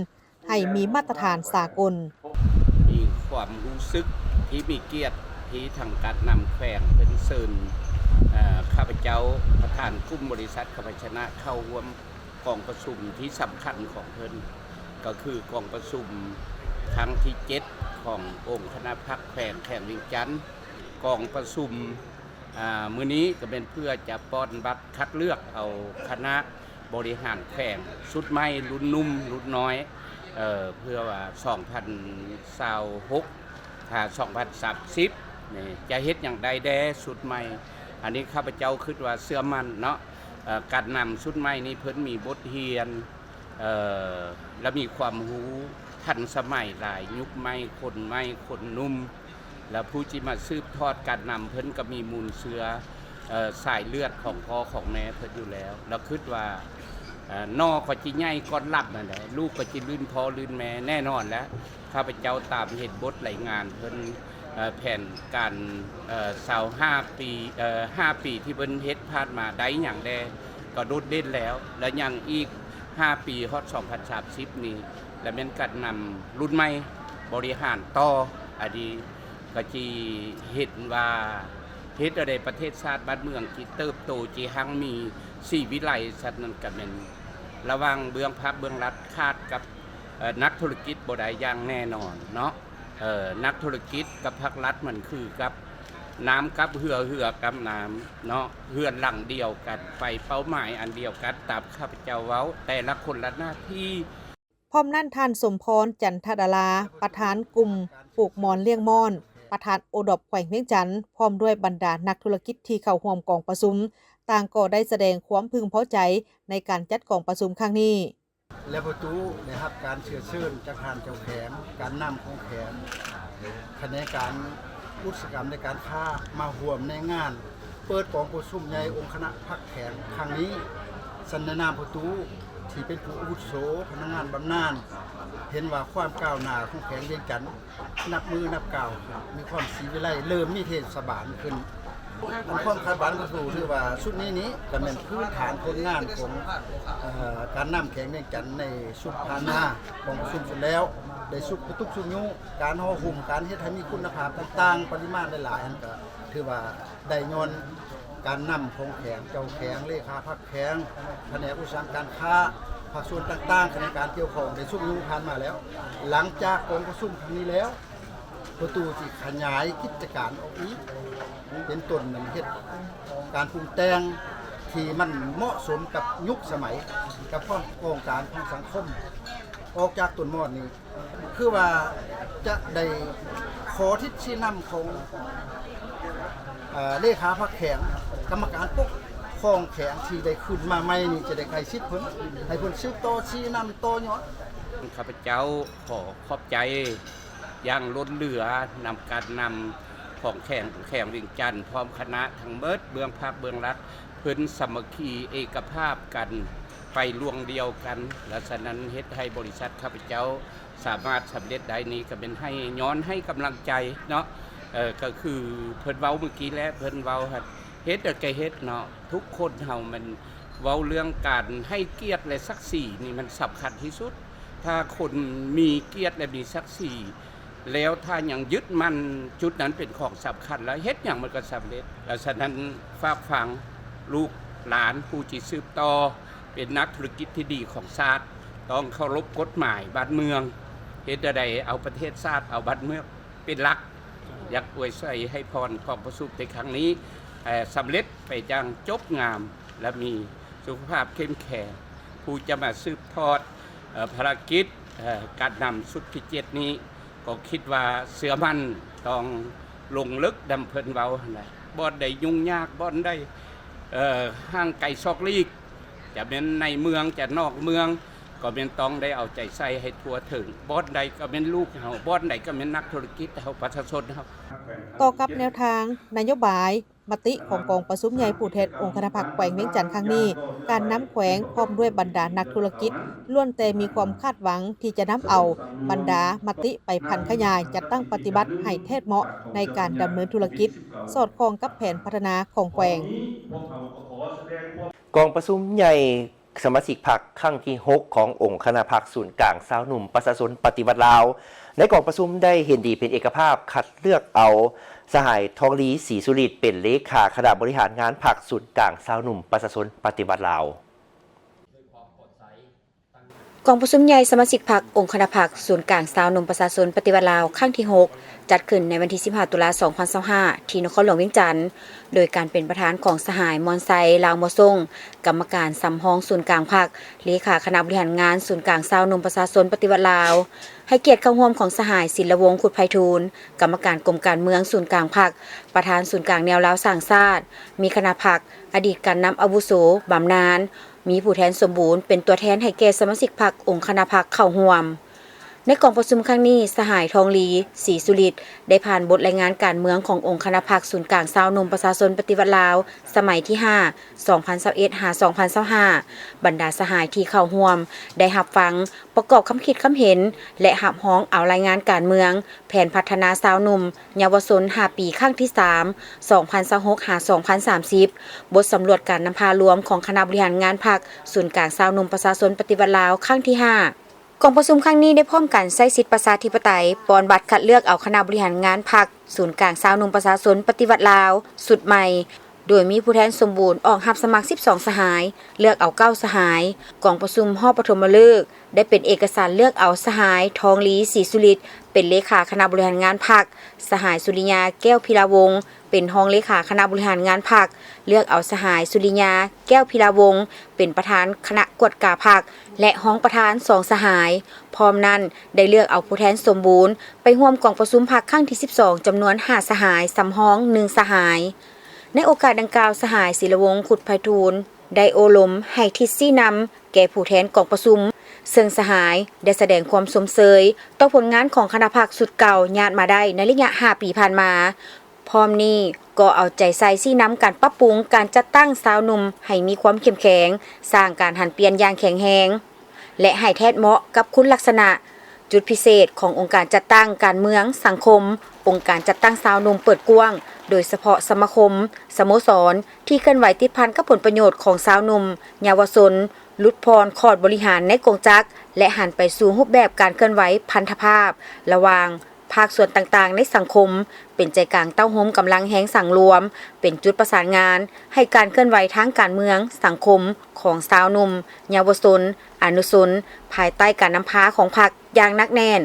ໃຫ້ມີມາດຕະຖານສາກົນ. ມີຄວາມຮູ້ສຶກທີ່ມີກຽດທີ່ທາງການນຳແຂວງເພິ່ນເຊີນ ເອີ່ ຂ້າພະເຈົ້າ ປະທານກຸ່ມບໍລິສັດຄຳໄພຊະນະ ເຂົ້າຮ່ວມກອງປະຊຸມທີ່ສຳຄັນຂອງເພິ່ນ ກໍຄືກອງປະຊຸມຄັ້ງທີເຈັດຂອງອົງຄະນະພັກແຂວງ ແຂວງວຽງຈັນ. ກອງປະຊຸມ ອ່າ ມື້ນີ້ກໍແມ່ນເພື່ອຈະປ່ອນບັດຄັດເລືອກເອົາຄະນະບໍລິຫານແຂວງຊຸດໃໝ່ ລຸ້ນໜຸ່ມ ລຸ້ນນ້ອຍ ເອີ ເພື່ອວ່າສອງພັນຊາວຫົກ ຫາ ສອງພັນສາມສິບນີ້ ຈະເຮັດຫຍັງໄດ້ແດ່ຊຸດໃໝ່. ອັນນີ້ຂ້າພະເຈົ້າຄິດວ່າເຊື່ອໝັ້ນເນາະ ເອີ ການນຳຊຸດໃໝ່ນີ້ເພິ່ນມີບົດຮຽນ ເອີ ແລະ ມີຄວາມຮູ້ທັນສະໄໝຫຼາຍ ຍຸກໃໝ່ ຄົນໃໝ່ ຄົນໜຸ່ມ ແລະ ຜູ້ທີ່ມາສືບທອດການນຳເພິ່ນກໍມີມູນເຊື້ອ ເອີ ສາຍເລືອດຂອງພໍ່ຂອງແມ່ເພິ່ນຢູ່ແລ້ວ ແລະ ຄິດວ່າ ເອີ ໜໍ່ກໍຊິໃຫຍ່ກ່ອນລຳນັ້ນແຫຼະ ລູກກໍຊິລຸ້ນພໍ່ລຸ້ນແມ່ແນ່ນອນແຫຼະ. ຂ້າພະເຈົ້າຕາມເຫັນບົດລາຍງານເພິ່ນ ເອີ ແຜນການ ເອີ ຊາວຫ້າປີ ເອີ ຫ້າປີທີ່ເພິ່ນເຮັດຜ່ານມາໄດ້ຫຍັງແດ່ ກໍໂດດເດັ່ນແລ້ວ ແລະ ຍັງອີກຫ້າປີຮອດສອງພັນສາມສິບນີ້ ແລະ ແມ່ນການນຳລຸ້ນໃໝ່ບໍລິຫານຕໍ່. ອັນນີ້ກໍຊິເຫັນວ່າເຮັດແນວໃດປະເທດຊາດບ້ານເມືອງຊິເຕີບໂຕ ຊິຮັ່ງມີສີວິໄລ ຊັ້ນນັ້ນກໍແມ່ນລະຫວ່າງເບື້ອງພັກເບື້ອງລັດຂາດກັບ ເອີ ນັກທຸລະກິດບໍ່ໄດ້ຢ່າງແນ່ນອນເນາະ. ເອີ ນັກທຸລະກິດກັບພັກລັດມັນຄືກັບນ້ຳກັບເຮືອ ເຮືອກັບນ້ຳເນາະ ເຮືອນຫຼັງດຽວກັນ ໄປເປົ້າໝາຍອັນດຽວກັນ ຕາມຂ້າພະເຈົ້າເວົ້າ ແຕ່ລະຄົນລະໜ້າທີ່. ພ້ອມນັ້ນ ທ່ານ ສົມພອນ ຈັນທະດາລາ ປະທານກຸ່ມປູກມອນລ້ຽງມ້ອນ ປະທານໂອດອບແຂວງວຽງຈັນ ພ້ອມດ້ວຍບັນດານັກທຸລະກິດທີ່ເຂົ້າຮ່ວມກອງປະຊຸມ ຕ່າງກໍໄດ້ສະແດງຄວາມເພິ່ງພໍໃຈໃນການຈັດກອງປະຊຸມຄັ້ງນີ້. ແລະ ປະຕູໄດ້ຮັບການເຊື້ອເຊີນຈາກທ່ານເຈົ້າແຂວງ, ການນຳຂອງແຂວງ, ຂະແໜງການອຸດສາຫະກຳ ແລະ ການຄ້າ ມາຮ່ວມໃນງານເປີດກອງປະຊຸມໃຫຍ່ອົງຄະນະພັກແຂວງຄັ້ງນີ້. ສັນໃນນາມປະຕູທີ່ເປັນຜູ້ອາວຸໂສ, ພະນັກງານບຳນານ ເຫັນວ່າຄວາມກ້າວໜ້າຂອງແຂວງວຽງຈັນ ນັບມື້ນັບກ້າວ ມີຄວາມສີວິໄລ, ເລີ່ມມີເທດສະບານຂຶ້ນ, ອັນຄວາມຄາດຫວັງຂອງເຮົາ ຖືວ່າຊຸດນີ້ນີ້ກໍແມ່ນພື້ນຖານຜົນງານຂອງ ເອີ ການນຳແຂວງວຽງຈັນໃນຊຸດຜ່ານມາ ຂອງປະຊຸມຊຸດແລ້ວ ໄດ້ຊຸດທຸກຊຸດຍູ້ ການຫໍ່ຫຸ້ມ ການເຮັດໃຫ້ມີຄຸນນະພາບຕ່າງໆ ປະລິມານຫຼາຍໆ ຫັ້ນກໍຖືວ່າໄດ້ຍ້ອນການນຳຂອງແຂວງ ເຈົ້າແຂວງ ເລຂາພັກແຂວງ ພະແນກອຸດສາຫະກຳການຄ້າ ພາກສ່ວນຕ່າງໆ ຂະແໜງການກ່ຽວຂ້ອງ ໄດ້ຊຸດຍູ້ຜ່ານມາແລ້ວ. ຫຼັງຈາກກອງປະຊຸມຄັ້ງນີ້ແລ້ວ ປະຕູຊິຂະຫຍາຍກິດຈະການອອກອີກ ເປັນຕົ້ນແມ່ນເຮັດການປຸງແຕ່ງທີ່ມັນເໝາະສົມກັບຍຸກສະໄໝ ກັບຄວາມຕ້ອງການຂອງສັງຄົມ. ອອກຈາກຕົ້ນມອນນີ້ ຄືວ່າຈະໄດ້ຂໍທິດຊີ້ນຳຂອງ ເອີ ເລຂາພັກແຂວງ ກຳມະການປົກຄອງແຂວງທີ່ໄດ້ຂຶ້ນມາໃໝ່ນີ້ ຈະໄດ້ໃກ້ຊິດເພິ່ນ ໃຫ້ເພິ່ນສືບຕໍ່ຊີ້ນຳຕໍ່ຍອດ. ຂ້າພະເຈົ້າຂໍຂອບໃຈ ຢ່າງລົ້ນເຫຼືອນຳການນຳຂອງແຂວງ ແຂວງວຽງຈັນ ພ້ອມຄະນະທັງເບິດເບື້ອງພາກເບື້ອງລັດ ເພິ່ນສາມັກຄີເອກະພາບກັນໄປລວງດຽວກັນ ແລະ ສະນັ້ນເຮັດໃຫ້ບໍລິສັດຂ້າພະເຈົ້າສາມາດສຳເລັດໄດ້ນີ້ ກໍແມ່ນໃຫ້ ຍ້ອນໃຫ້ກຳລັງໃຈເນາະ. ເອີ ກໍຄືເພິ່ນເວົ້າມື້ກີ້ແຫຼະ ເພິ່ນເວົ້າ ເຮັດແລ້ວກໍເຮັດເນາະ. ທຸກຄົນເຮົາມັນເວົ້າເລື່ອງການໃຫ້ກຽດ ແລະ ສັກສີນີ້ມັນສຳຄັນທີ່ສຸດ. ຖ້າຄົນມີກຽດ ແລະ ມີສັກສີ ແລ້ວຖ້າຍັງຍຶດໝັ້ນຈຸດນັ້ນເປັນຂອງສຳຄັນ ແລ້ວເຮັດຫຍັງມັນກໍສຳເລັດ. ແລະ ສະນັ້ນຝາກຝັງລູກຫຼານຜູ້ທີ່ສືບຕໍ່ເປັນນັກທຸລະກິດທີ່ດີຂອງຊາດ ຕ້ອງເຄົາລົບກົດໝາຍບ້ານເມືອງ ເຮັດແນວໃດເອົາປະເທດຊາດ ເອົາບ້ານເມືອງເປັນຫຼັກ. ຢາກອວຍໄຊໃຫ້ພອນກອງປະຊຸມໃນຄັ້ງນີ້ ເອີ ສຳເລັດໄປຢ່າງຈົບງາມ ແລະ ມີສຸຂະພາບເຂັ້ມແຂງ ຜູ້ຈະມາສືບທອດ ເອີ ພາລະກິດ ເອີ ການນຳຊຸດທີເຈັດນີ້ ກໍຄິດວ່າເຊື່ອໝັ້ນ ຕ້ອງລົງເລິກນຳເພິ່ນເວົ້າຫັ້ນແຫຼະ. ບ່ອນໃດຫຍຸ້ງຍາກ ບ່ອນໃດ ເອີ ຫ່າງໄກຊອກຫຼີກ ຈະແມ່ນໃນເມືອງ ຈະນອກເມືອງ ກໍແມ່ນຕ້ອງໄດ້ເອົາໃຈໃສ່ໃຫ້ທົ່ວເຖິງ. ບ່ອນໃດກໍແມ່ນລູກເຮົາ ບ່ອນໃດກໍແມ່ນນັກທຸລະກິດເຮົາ ປະຊາຊົນເຮົາ. ຕໍ່ກັບແນວທາງນະໂຍບາຍ ມະຕິຂອງກອງປະຊຸມໃຫຍ່ຜູ້ແທນອົງຄະນະພັກແຂວງວຽງຈັນຄັ້ງນີ້, ການນຳແຂວງພ້ອມດ້ວຍບັນດານັກທຸລະກິດ ລ້ວນແຕ່ມີຄວາມຄາດຫວັງທີ່ຈະນຳເອົາບັນດາມະຕິໄປຜັນຂະຫຍາຍຈັດຕັ້ງປະຕິບັດໃຫ້ແທດເໝາະໃນການດຳເນີນທຸລະກິດ, ສອດຄ່ອງກັບແຜນພັດທະນາຂອງແຂວງ. ກອງປະຊຸມໃຫຍ່ ສະມາຊິກພັກຄັ້ງທີຫົກຂອງອົງຄະນະພັກສູນກາງຊາວໜຸ່ມປະຊາຊົນປະຕິວັດລາວ. ໃນກອງປະຊຸມໄດ້ເຫັນດີເປັນເອກະພາບຄັດເລືອກເອົາສະຫາຍ ທອງລີ ສີສຸລິດ ເປັນເລຂາຄະນະບໍລິຫານງານພັກສູນກາງຊາວໜຸ່ມປະຊາຊົນປະຕິວັດລາວ. ກອງປະຊຸມໃຫຍ່ສະມາຊິກພັກອົງຄະນະພັກສູນກາງຊາວໜຸ່ມປະຊາຊົນປະຕິວັດລາວຄັ້ງທີຫົກ ຈັດຂຶ້ນໃນວັນທີສິບຫ້າ ຕຸລາ ສອງພັນຊາວຫ້າ ທີ່ນະຄອນຫຼວງວຽງຈັນ ໂດຍການເປັນປະທານຂອງສະຫາຍ ມອນໄຊ ລາວມົວຊົງ ກຳມະການສຳຮອງສູນກາງພັກ, ເລຂາຄະນະບໍລິຫານງານສູນກາງຊາວໜຸ່ມປະຊາຊົນປະຕິວັດລາວ, ໃຫ້ກຽດເຂົ້າຮ່ວມຂອງສະຫາຍ ສິນລະວົງ ຄຸດໄພທູນ ກຳມະການກົມການເມືອງສູນກາງພັກ, ປະທານສູນກາງແນວລາວສ້າງຊາດ, ມີຄະນະພັກ, ອະດີດການນຳອາວຸໂສບຳນານ, ມີຜູ້ແທນສົມບູນເປັນຕົວແທນໃຫ້ແກ່ສະມາຊິກພັກອົງຄະນະພັກເຂົ້າຮ່ວມ. ໃນກອງປະຊຸມຄັ້ງນີ້, ສະຫາຍ ທອງລີ ສີສຸລິດ ໄດ້ຜ່ານບົດລາຍງານການເມືອງຂອງອົງຄະນະພັກສູນກາງຊາວໜຸ່ມປະຊາຊົນປະຕິວັດລາວ ສະໄໝທີຫ້າ ສອງພັນຊາວເອັດ ຫາ ສອງພັນຊາວຫ້າ. ບັນດາສະຫາຍທີ່ເຂົ້າຮ່ວມໄດ້ຮັບຟັງ, ປະກອບຄຳຄິດຄຳເຫັນ ແລະ ຮັບຮອງເອົາລາຍງານການເມືອງ, ແຜນພັດທະນາຊາວໜຸ່ມ ເຍົາວະຊົນ ຫ້າ ປີ ຄັ້ງທີສາມ ສອງພັນຊາວຫົກ ຫາ ສອງພັນສາມສິບ, ບົດສຳຫຼວດການນຳພາລວມຂອງຄະນະບໍລິຫານງານພັກສູນກາງຊາວໜຸ່ມປະຊາຊົນປະຕິວັດລາວ ຄັ້ງທີຫ້າ. ກອງປະຊຸມຄັ້ງນີ້ໄດ້ພ້ອມກັນໃຊ້ສິດປະຊາທິປະໄຕ ປ່ອນບັດຄັດເລືອກເອົາຄະນະບໍລິຫານງານພັກສູນກາງຊາວໜຸ່ມປະຊາຊົນປະຕິວັດລາວຊຸດໃໝ່, ໂດຍມີຜູ້ແທນສົມບູນອອກຮັບສະໝັກສິບສອງສະຫາຍ, ເລືອກເອົາເກົ້າສະຫາຍ. ກອງປະຊຸມຮອບປະຖົມມະເລີກ ໄດ້ເປັນເອກະສານເລືອກເອົາສະຫາຍ ທອງລີ ສີສຸລິດ ເປັນເລຂາຄະນະບໍລິຫານງານພັກ, ສະຫາຍ ສຸລິຍາ ແກ້ວພິລາວົງ ເປັນຮອງເລຂາຄະນະບໍລິຫານງານພັກ, ເລືອກເອົາສະຫາຍ ສຸລິຍາ ແກ້ວພິລາວົງ ເປັນປະທານຄະນະກວດກາພັກ ແລະ ຮອງປະທານສອງສະຫາຍ. ພ້ອມນັ້ນ ໄດ້ເລືອກເອົາຜູ້ແທນສົມບູນໄປຮ່ວມກອງປະຊຸມພັກຄັ້ງທີສິບສອງ ຈຳນວນຫ້າສະຫາຍ, ສຳຮອງໜຶ່ງສະຫາຍ. ໃນໂອກາດດັ່ງກ່າວ, ສະຫາຍ ສິນລະວົງ ຄຸດໄພທູນ ໄດ້ໂອ້ລົມໃຫ້ທິດຊີ້ນຳແກ່ຜູ້ແທນກອງປະຊຸມ, ເຊິ່ງສະຫາຍໄດ້ສະແດງຄວາມຊົມເຊີຍຕໍ່ຜົນງານຂອງຄະນະພັກຊຸດເກົ່າຍາດມາໄດ້ໃນໄລຍະຫ້າປີຜ່ານມາ. ພ້ອມນີ້ກໍເອົາໃຈໃສ່ຊີ້ນຳການປັບປຸງການຈັດຕັ້ງຊາວໜຸ່ມໃຫ້ມີຄວາມເຂັ້ມແຂງ, ສ້າງການຫັນປ່ຽນຢ່າງແຂງແຮງ ແລະ ໃຫ້ແທດເໝາະກັບຄຸນລັກສະນະ ຈຸດພິເສດຂອງອົງການຈັດຕັ້ງການເມືອງ, ສັງຄົມ, ອົງການຈັດຕັ້ງຊາວໜຸ່ມເປີດກວ້າງ, ໂດຍສະເພາະສະມາຄົມ, ສະໂມສອນ ທີ່ເຄື່ອນໄຫວຕິດພັນກັບຜົນປະໂຫຍດຂອງຊາວໜຸ່ມ, ເຍົາວະຊົນ, ຫຼຸດຜ່ອນຂອດບໍລິຫານໃນກົງຈັກ ແລະ ຫັນໄປສູ່ຮູບແບບການເຄື່ອນໄຫວພັນທະພາບລະຫວ່າງພາກສ່ວນຕ່າງໆໃນສັງຄົມ, ເປັນໃຈກາງເຕົ້າໂຮມກຳລັງແຮງສັງລວມ, ເປັນຈຸດປະສານງານໃຫ້ການເຄື່ອນໄຫວທາງການເມືອງ, ສັງຄົມຂອງຊາວໜຸ່ມ, ເຍົາວະຊົນ, ອະນຸຊົນ ພາຍໃຕ້ການນຳພາຂອງພັກຢ່າງໜັກແໜ້ນ,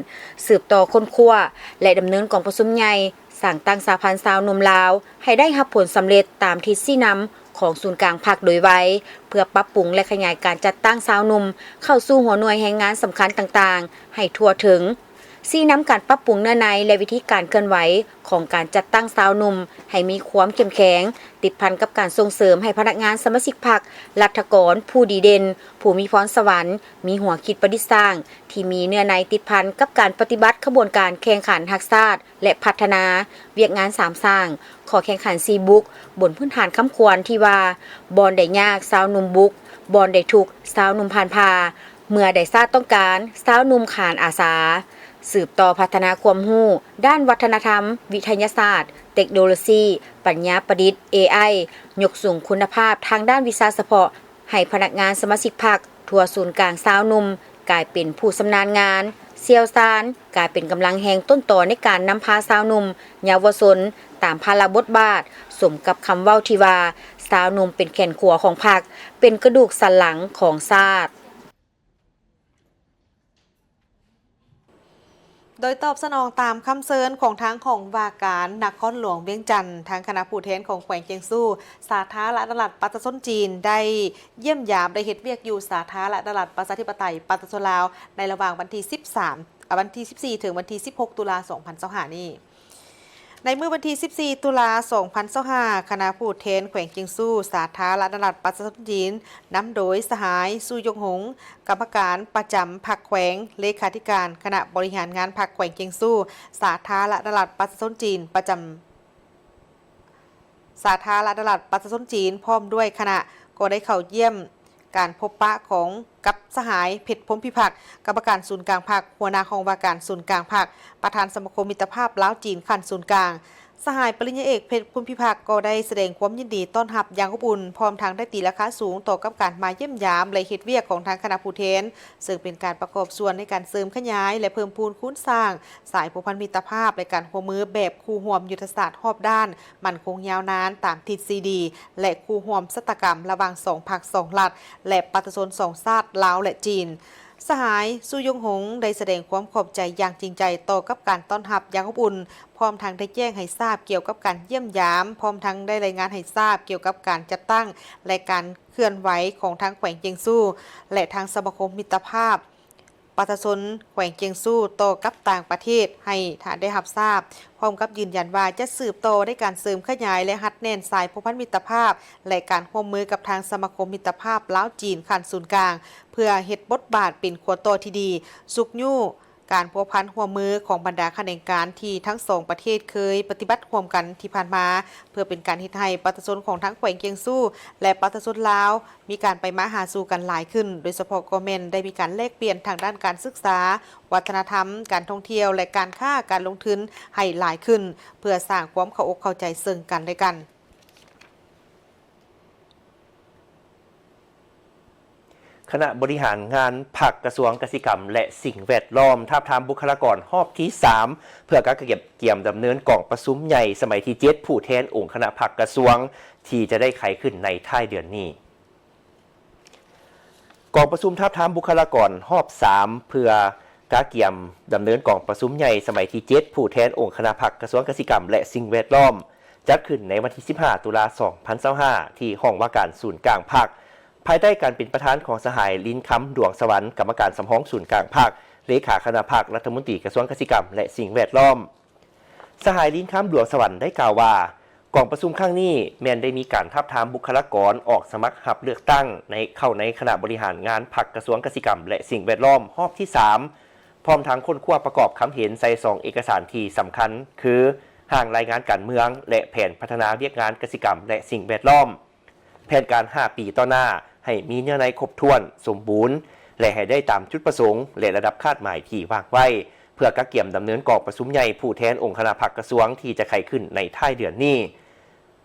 ສືບຕໍ່ຄົ້ນຄວ້າ ແລະ ດຳເນີນກອງປະຊຸມໃຫຍ່ ສ້າງຕັ້ງສະຫະພັນຊາວໜຸ່ມລາວໃຫ້ໄດ້ຮັບຜົນສຳເລັດຕາມທິດຊີ້ນຳຂອງສູນກາງພັກໂດຍໄວ, ເພື່ອປັບປຸງ ແລະ ຂະຫຍາຍການຈັດຕັ້ງຊາວໜຸ່ມເຂົ້າສູ່ຫົວໜ່ວຍແຮງງານສຳຄັນຕ່າງໆໃຫ້ທົ່ວເຖິງ, ຊີ້ນຳການປັບປຸງເນື້ອໃນ ແລະ ວິທີການເຄື່ອນໄຫວຂອງການຈັດຕັ້ງຊາວໜຸ່ມໃຫ້ມີຄວາມເຂັ້ມແຂງ, ຕິດພັນກັບການສົ່ງເສີມໃຫ້ພະນັກງານສະມາຊິກພັກ, ລັດຖະກອນຜູ້ດີເດັ່ນ, ຜູ້ມີພອນສະຫວັນ, ມີຫົວຄິດປະດິດສ້າງ, ທີ່ມີເນື້ອໃນຕິດພັນກັບການປະຕິບັດຂະບວນການແຂ່ງຂັນຮັກຊາດ ແລະ ພັດທະນາວຽກງານສາມສ້າງ, ຂໍ້ແຂ່ງຂັນສີ່ບຸກ, ບົນພື້ນຖານຄຳຂວັນທີ່ວ່າ ບ່ອນໃດຍາກຊາວໜຸ່ມບຸກ, ບ່ອນໃດທຸກຊາວໜຸ່ມຜ່ານຜ່າ, ເມື່ອໃດຊາດຕ້ອງການຊາວໜຸ່ມຂານອາສາ, ສືບຕໍ່ພັດທະນາຄວາມຮູ້ດ້ານວັດທະນະທຳ, ວິທະຍາສາດ, ເຕັກໂນໂລຊີ, ປັນຍາປະດິດ ເອໄອ, ຍົກສູງຄຸນນະພາບທາງດ້ານວິຊາສະເພາະ ໃຫ້ພະນັກງານສະມາຊິກພັກທົ່ວສູນກາງຊາວໜຸ່ມກາຍເປັນຜູ້ຊຳນານງານ, ຊ່ຽວຊານ, ກາຍເປັນກຳລັງແຮງຕົ້ນຕໍໃນການນຳພາຊາວໜຸ່ມ, ເຍົາວະຊົນ ຕາມພາລະບົດບາດ, ສົມກັບຄຳເວົ້າທີ່ວ່າ ຊາວໜຸ່ມເປັນແຂນຂວາຂອງພັກ, ເປັນກະດູກສັນຫຼັງຂອງຊາດ. ໂດຍຕອບສະໜອງຕາມຄຳເຊີນຂອງທາງຫ້ອງວ່າການນະຄອນຫຼວງວຽງຈັນ, ທາງຄະນະຜູ້ແທນຂອງແຂວງຈຽງຊູ, ສາທາລະນະລັດປະຊາຊົນຈີນ ໄດ້ຢ້ຽມຢາມ ໄດ້ເຮັດວຽກຢູ່ສາທາລະນະລັດປະຊາທິປະໄຕປະຊາຊົນລາວ ໃນລະຫວ່າງວັນທີສິບສາມ ອາ ວັນທີສິບສີ່ ເຖິງວັນທີສິບຫົກ ຕຸລາ ສອງພັນຊາວຫ້ານີ້. ໃນມື້ວັນທີສິບສີ່ ຕຸລາ ສອງພັນຊາວຫ້າ ຄະນະຜູ້ແທນແຂວງຈຽງຊູ, ສາທາລະນະລັດປະຊາຊົນຈີນ ນຳໂດຍສະຫາຍ ຊູຢົງຫົງ ກຳມະການປະຈຳພັກແຂວງ, ເລຂາທິການຄະນະບໍລິຫານງານພັກແຂວງຈຽງຊູ, ສາທາລະນະລັດປະຊາຊົນຈີນປະຈຳ ສາທາລະນະລັດປະຊາຊົນຈີນ ພ້ອມດ້ວຍຄະນະ ກໍໄດ້ເຂົ້າຢ້ຽມການພົບປະຂອງ ກັບສະຫາຍ ເພັດ ພົມພິພັກ ກຳມະການສູນກາງພັກ, ຫົວໜ້າຫ້ອງວ່າການສູນກາງພັກ, ປະທານສະມາຄົມມິດຕະພາບລາວຈີນຂັ້ນສູນກາງ. ສະຫາຍປະລິນຍາເອກ ເພັດ ພົມພິພັກ ກໍໄດ້ສະແດງຄວາມຍິນດີຕ້ອນຮັບຢ່າງອົບອຸ່ນ, ພ້ອມທັງໄດ້ຕີລາຄາສູງຕໍ່ກັບການມາຢ້ຽມຢາມ ແລະ ເຮັດວຽກຂອງທາງຄະນະຜູ້ແທນ, ເຊິ່ງເປັນການປະກອບສ່ວນໃນການເສີມຂະຫຍາຍ ແລະ ເພີ່ມພູນຄູນສ້າງສາຍພົວພັນມິດຕະພາບ ແລະ ການຮ່ວມມືແບບຄູ່ຮ່ວມຍຸດທະສາດຮອບດ້ານ, ໝັ້ນຄົງຍາວນານຕາມທິດສີ່ດີ ແລະ ຄູ່ຮ່ວມຊະຕາກຳລະຫວ່າງສອງພັກສອງລັດ ແລະ ປະຊາຊົນສອງຊາດ ລາວ ແລະ ຈີນ. ສະຫາຍ ຊູຢົງຫົງ ໄດ້ສະແດງຄວາມຂອບໃຈຢ່າງຈິງໃຈຕໍ່ກັບການຕ້ອນຮັບຢ່າງອົບອຸ່ນ, ພ້ອມທັງໄດ້ແຈ້ງໃຫ້ຊາບກ່ຽວກັບການຢ້ຽມຢາມ, ພ້ອມທັງໄດ້ລາຍງານໃຫ້ຊາບກ່ຽວກັບການຈັດຕັ້ງ ແລະ ການເຄື່ອນໄຫວຂອງທາງແຂວງຈຽງຊູ ແລະ ທາງສະມາຄົມມິດຕະພາບ ປະຊາຊົນແຂວງຈຽງຊູຕໍ່ກັບຕ່າງປະເທດໃຫ້ທ່ານໄດ້ຮັບຊາບ, ພ້ອມກັບຢືນຢັນວ່າຈະສືບຕໍ່ໃນການເສີມຂະຫຍາຍ ແລະ ຮັດແໜ້ນສາຍພົວພັນມິດຕະພາບ ແລະ ການຮ່ວມມືກັບທາງສະມາຄົມມິດຕະພາບລາວ-ຈີນຂັ້ນສູນກາງ, ເພື່ອເຮັດບົດບາດເປັນຂົວຕໍ່ທີ່ດີ, ຊຸກຍູ້ການພົວພັນຮ່ວມມືຂອງບັນດາຂະແໜງການທີ່ທັງສອງປະເທດເຄີຍປະຕິບັດຮ່ວມກັນທີ່ຜ່ານມາ, ເພື່ອເປັນການເຮັດໃຫ້ປະຊາຊົນຂອງທັງແຂວງຈຽງຊູ ແລະ ປະຊາຊົນລາວ ມີການໄປມາຫາສູ່ກັນຫຼາຍຂຶ້ນ, ໂດຍສະເພາະກໍແມ່ນໄດ້ມີການແລກປ່ຽນທາງດ້ານການສຶກສາ, ວັດທະນະທຳ, ການທ່ອງທ່ຽວ ແລະ ການຄ້າການລົງທຶນໃຫ້ຫຼາຍຂຶ້ນ, ເພື່ອສ້າງຄວາມເຂົ້າອົກເຂົ້າໃຈເຊິ່ງກັນແລະກັນ. ຄະນະບໍລິຫານງານພັກກະຊວງກະສິກຳ ແລະ ສິ່ງແວດລ້ອມ ທາບທາມບຸກຄະລາກອນຮອບທີສາມ ເພື່ອກະກຽມດຳເນີນກອງປະຊຸມໃຫຍ່ສະໄໝທີເຈັດ ຜູ້ແທນອົງຄະນະພັກກະຊວງ ທີ່ຈະໄດ້ໄຂຂຶ້ນໃນທ້າຍເດືອນນີ້. ກອງປະຊຸມທາບທາມບຸກຄະລາກອນຮອບສາມ ເພື່ອກະກຽມດຳເນີນກອງປະຊຸມໃຫຍ່ສະໄໝທີເຈັດ ຜູ້ແທນອົງຄະນະພັກກະຊວງກະສິກຳ ແລະ ສິ່ງແວດລ້ອມ ຈັດຂຶ້ນໃນວັນທີສິບຫ້າ ຕຸລາ ສອງພັນຊາວຫ້າ ທີ່ຫ້ອງວ່າການສູນກາງພັກ, ພາຍໃຕ້ການເປັນປະທານຂອງສະຫາຍ ລິນຄຳ ດວງສະຫວັນ ກຳມະການສຳຮອງສູນກາງພັກ, ເລຂາຄະນະພັກ, ລັດຖະມົນຕີກະຊວງກະສິກຳ ແລະ ສິ່ງແວດລ້ອມ. ສະຫາຍ ລິນຄຳ ດວງສະຫວັນ ໄດ້ກ່າວວ່າ ກອງປະຊຸມຄັ້ງນີ້ແມ່ນໄດ້ມີການທາບທາມບຸກຄະລາກອນອອກສະໝັກຮັບເລືອກຕັ້ງໃນ ເຂົ້າໃນຄະນະບໍລິຫານງານພັກກະຊວງກະສິກຳ ແລະ ສິ່ງແວດລ້ອມຮອບທີສາມ ພ້ອມທັງຄົ້ນຄວ້າປະກອບຄຳເຫັນໃສ່ສອງເອກະສານທີ່ສຳຄັນ ຄື ຮ່າງລາຍງານການເມືອງ ແລະ ແຜນພັດທະນາວຽກງານກະສິກຳ ແລະ ສິ່ງແວດລ້ອມ. ແຜນການຫ້າປີຕໍ່ໜ້າໃຫ້ມີເນື້ອໃນຄົບຖ້ວນ, ສົມບູນ, ແລະ ໃຫ້ໄດ້ຕາມຈຸດປະສົງ ແລະ ລະດັບຄາດໝາຍທີ່ວາງໄວ້ ເພື່ອກະກຽມດຳເນີນກອງປະຊຸມໃຫຍ່ຜູ້ແທນອົງຄະນະພັກກະຊວງທີ່ຈະໄຂຂຶ້ນໃນທ້າຍເດືອນນີ້.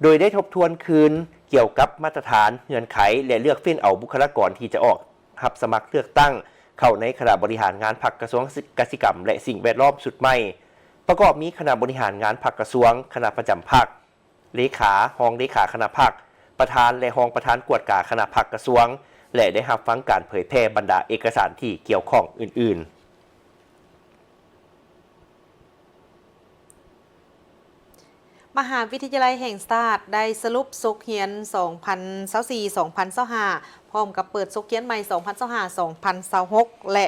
ໂດຍໄດ້ທົບທວນຄືນກ່ຽວກັບມາດຕະຖານ, ເງື່ອນໄຂ ແລະ ເລືອກເຟ້ນເອົາບຸກຄະລາກອນທີ່ຈະອອກຮັບສະໝັກເລືອກຕັ້ງເຂົ້າໃນຄະນະບໍລິຫານງານພັກກະຊວງກະສິກຳ ແລະ ສິ່ງແວດລ້ອມຊຸດໃໝ່ ປະກອບມີຄະນະບໍລິຫານງານພັກກະຊວງ, ຄະນະປະຈຳພັກ, ເລຂາ, ຮອງເລຂາຄະນະພັກ, ປະທານ ແລະ ຮອງປະທານກວດກາຄະນະພັກກະຊວງ ແລະ ໄດ້ຮັບຟັງການເຜີຍແຜ່ບັນດາເອກະສານທີ່ກ່ຽວຂ້ອງອື່ນໆ. ມະຫາວິທະຍາໄລແຫ່ງຊາດໄດ້ສະຫຼຸບສົກຮຽນສອງພັນຊາວສີ່ ສອງພັນຊາວຫ້າ ພ້ອມກັບເປີດສົກຮຽນໃໝ່ສອງພັນຊາວຫ້າ ສອງພັນຊາວຫົກ ແລະ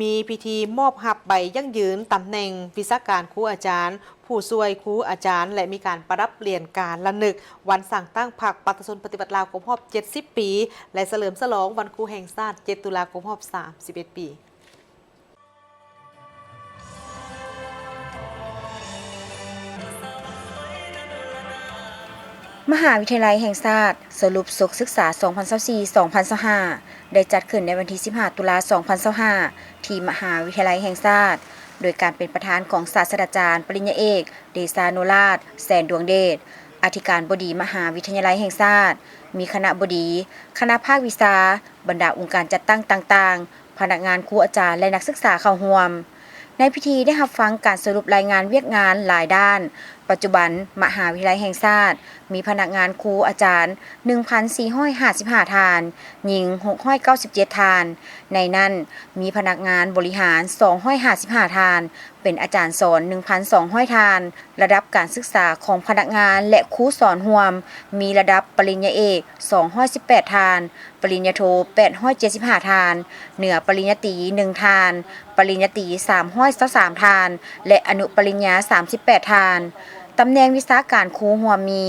ມີພິທີມອບຮັບໃບຢັ້ງຢືນຕຳແໜ່ງວິຊາການຄູອາຈານ, ຜູ້ຊ່ວຍຄູອາຈານ ແລະ ມີການປະດັບຫຼຽນການລະນຶກວັນສ້າງຕັ້ງພັກປະຊາຊົນປະຕິວັດລາວຄົບຮອບເຈັດສິບປີ ແລະ ສະເຫຼີມສະຫຼອງວັນຄູແຫ່ງຊາດ ເຈັດ ຕຸລາຄົບຮອບສາມສິບເອັດປີ. ມະຫາວິທະຍາໄລແຫ່ງຊາດສະຫຼຸບສົກສຶກສາສອງພັນຊາວສີ່ ສອງພັນຊາວຫ້າ ໄດ້ຈັດຂຶ້ນໃນວັນທີສິບຫ້າ ຕຸລາ ສອງພັນຊາວຫ້າ ທີ່ມະຫາວິທະຍາໄລແຫ່ງຊາດ ໂດຍການເປັນປະທານຂອງສາດສະດາຈານປະລິນຍາເອກ ເດຊານຸລາດ ແສນດວງເດດ ອະທິການບໍດີມະຫາວິທະຍາໄລແຫ່ງຊາດ, ມີຄະນະບໍດີ, ຄະນະພາກວິຊາ, ບັນດາອົງການຈັດຕັ້ງຕ່າງໆ, ພະນັກງານ, ຄູອາຈານ ແລະ ນັກສຶກສາເຂົ້າຮ່ວມ. ໃນພິທີໄດ້ຮັບຟັງການສະຫຼຸບລາຍງານວຽກງານຫຼາຍດ້ານ. ປັດຈຸບັນ, ມະຫາວິທະຍາໄລແຫ່ງຊາດມີພະນັກງານຄູອາຈານໜຶ່ງພັນສີ່ຮ້ອຍຫ້າສິບຫ້າທ່ານ, ຍິງຫົກຮ້ອຍເກົ້າສິບເຈັດທ່ານ, ໃນນັ້ນມີພະນັກງານບໍລິຫານສອງຮ້ອຍຫ້າສິບຫ້າທ່ານ, ເປັນອາຈານສອນໜຶ່ງພັນສອງຮ້ອຍທ່ານ. ລະດັບການສຶກສາຂອງພະນັກງານ ແລະ ຄູສອນຮ່ວມ ມີລະດັບປະລິນຍາເອກສອງຮ້ອຍສິບແປດທ່ານ, ປະລິນຍາໂທແປດຮ້ອຍເຈັດສິບຫ້າທ່ານ, ເໜືອປະລິນຍາຕີໜຶ່ງທ່ານ, ປະລິນຍາຕີສາມຮ້ອຍຊາວສາມທ່ານ ແລະ ອະນຸປະລິນຍາສາມສິບແປດທ່ານ. ຕຳແໜ່ງວິຊາການຄູຮ່ວມມີ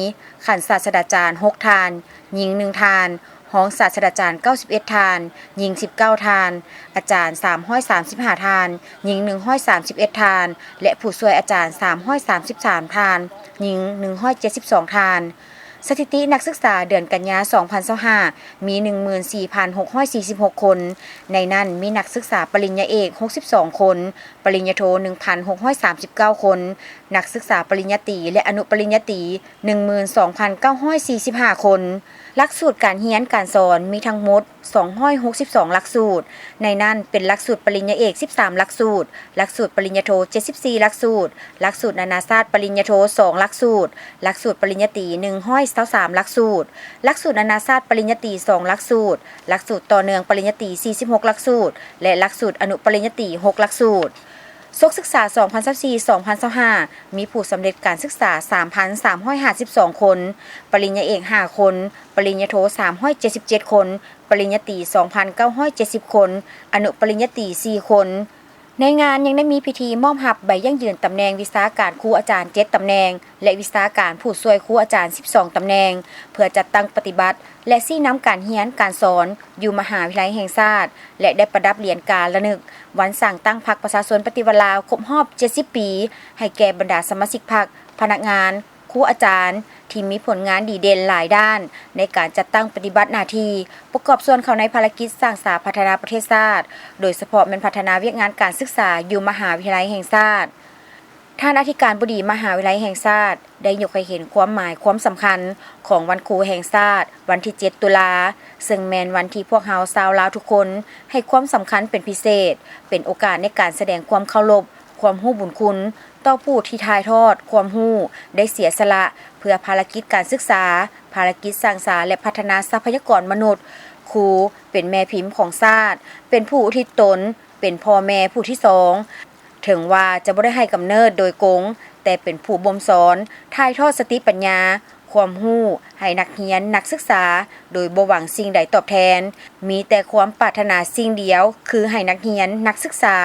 ຂັ້ນສາດສະດາຈານຫົກທ່ານ, ຍິງໜຶ່ງທ່ານ, ຮອງສາດສະດາຈານເກົ້າສິບເອັດທ່ານ, ຍິງສິບເກົ້າທ່ານ, ອາຈານສາມຮ້ອຍສາມສິບຫ້າທ່ານ, ຍິງໜຶ່ງຮ້ອຍສາມສິບເອັດທ່ານ ແລະ ຜູ້ຊ່ວຍອາຈານສາມຮ້ອຍສາມສິບສາມທ່ານ, ຍິງໜຶ່ງຮ້ອຍເຈັດສິບສອງທ່ານ. ສະຖິຕິນັກສຶກສາເດືອນກັນຍາສອງພັນຊາວຫ້າ ມີໜຶ່ງໝື່ນສີ່ພັນຫົກຮ້ອຍສີ່ສິບຫົກຄົນ, ໃນນັ້ນມີນັກສຶກສາປະລິນຍາເອກຫົກສິບສອງຄົນ, ປະລິນຍາໂທໜຶ່ງພັນຫົກຮ້ອຍສາມສິບເກົ້າຄົນ, ນັກສຶກສາປະລິນຍາຕີ ແລະ ອະນຸປະລິນຍາຕີໜຶ່ງໝື່ນສອງພັນເກົ້າຮ້ອຍສີ່ສິບຫ້າຄົນ. ຫຼັກສູດການຮຽນການສອນມີທັງໝົດສອງຮ້ອຍຫົກສິບສອງຫຼັກສູດ, ໃນນັ້ນເປັນຫຼັກສູດປະລິນຍາເອກສິບສາມຫຼັກສູດ, ຫຼັກສູດປະລິນຍາໂທເຈັດສິບສີ່ຫຼັກສູດ, ຫຼັກສູດນານາຊາດປະລິນຍາໂທສອງຫຼັກສູດ, ຫຼັກສູດປະລິນຍາຕີໜຶ່ງຮ້ອຍຊາວສາມຫຼັກສູດ, ຫຼັກສູດນານາຊາດປະລິນຍາຕີສອງຫຼັກສູດ, ຫຼັກສູດຕໍ່ເນື່ອງປະລິນຍາຕີສີ່ສິບຫົກຫຼັກສູດ ແລະ ຫຼັກສູດອະນຸປະລິນຍາຕີຫົກຫຼັກສູດ. ສົກສຶກສາສອງພັນຊາວສີ່ ສອງພັນຊາວຫ້າ ມີຜູ້ສຳເລັດການສຶກສາສາມພັນສາມຮ້ອຍຫ້າສິບສອງຄົນ, ປະລິນຍາເອກຫ້າຄົນ, ປະລິນຍາໂທສາມຮ້ອຍເຈັດສິບເຈັດຄົນ, ປະລິນຍາຕີສອງພັນເກົ້າຮ້ອຍເຈັດສິບຄົນ, ອະນຸປະລິນຍາຕີສີ່ຄົນ. ໃນງານຍັງໄດ້ມີພິທີມອບຮັບໃບຢັ້ງຢືນຕຳແໜ່ງວິຊາການຄູອາຈານເຈັດຕຳແໜ່ງ ແລະ ວິຊາການຜູ້ຊ່ວຍຄູອາຈານສິບສອງຕຳແໜ່ງ ເພື່ອຈັດຕັ້ງປະຕິບັດ ແລະ ຊີ້ນຳການຮຽນການສອນຢູ່ມະຫາວິທະຍາໄລແຫ່ງຊາດ ແລະ ໄດ້ປະດັບຫຼຽນກາລະນຶກວັນສ້າງຕັ້ງພັກປະຊາຊົນປະຕິວັດລາວຄົບຮອບເຈັດສິບປີ ໃຫ້ແກ່ບັນດາສະມາຊິກພັກ, ພະນັກງານ, ຄູອາຈານທີ່ມີຜົນງານດີເດັ່ນຫຼາຍດ້ານໃນການຈັດຕັ້ງປະຕິບັດໜ້າທີ່ ປະກອບສ່ວນເຂົ້າໃນພາລະກິດສ້າງສາພັດທະນາປະເທດຊາດ, ໂດຍສະເພາະແມ່ນພັດທະນາວຽກງານການສຶກສາຢູ່ມະຫາວິທະຍາໄລແຫ່ງຊາດ. ທ່ານອະທິການບໍດີມະຫາວິທະຍາໄລແຫ່ງຊາດ ໄດ້ຍົກໃຫ້ເຫັນຄວາມໝາຍຄວາມສຳຄັນຂອງວັນຄູແຫ່ງຊາດ ວັນທີເຈັດ ຕຸລາ, ເຊິ່ງແມ່ນວັນທີ່ພວກເຮົາຊາວລາວທຸກຄົນໃຫ້ຄວາມສຳຄັນເປັນພິເສດ, ເປັນໂອກາດໃນການສະແດງຄວາມເຄົາລົບ, ຄວາມຮູ້ບຸນຄຸນຕໍ່ຜູ້ທີ່ຖ່າຍທອດຄວາມຮູ້, ໄດ້ເສຍສະຫຼະເພື່ອພາລະກິດການສຶກສາ, ພາລະກິດສ້າງສາ ແລະ ພັດທະນາຊັບພະຍາກອນມະນຸດ. ຄູເປັນແມ່ພິມຂອງຊາດ, ເປັນຜູ້ອຸທິດຕົນ, ເປັນພໍ່ແມ່ຜູ້ທີສອງ. ເຖິງວ່າຈະບໍ່ໄດ້ໃຫ້ກຳເນີດໂດຍກົງ, ແຕ່ເປັນຜູ້ບົ່ມສອນ, ຖ່າຍທອດສະຕິປັນຍາ, ຄວາມຮູ້ໃຫ້ນັກຮຽນ, ນັກສຶກສາ, ໂດຍບໍ່ຫວັງສິ່ງໃດຕອບແທນ. ມີແຕ່ຄວາມປາດຖະໜາສິ່ງດຽວ, ຄືໃຫ້ນັກຮຽນ, ນັກສຶກສາ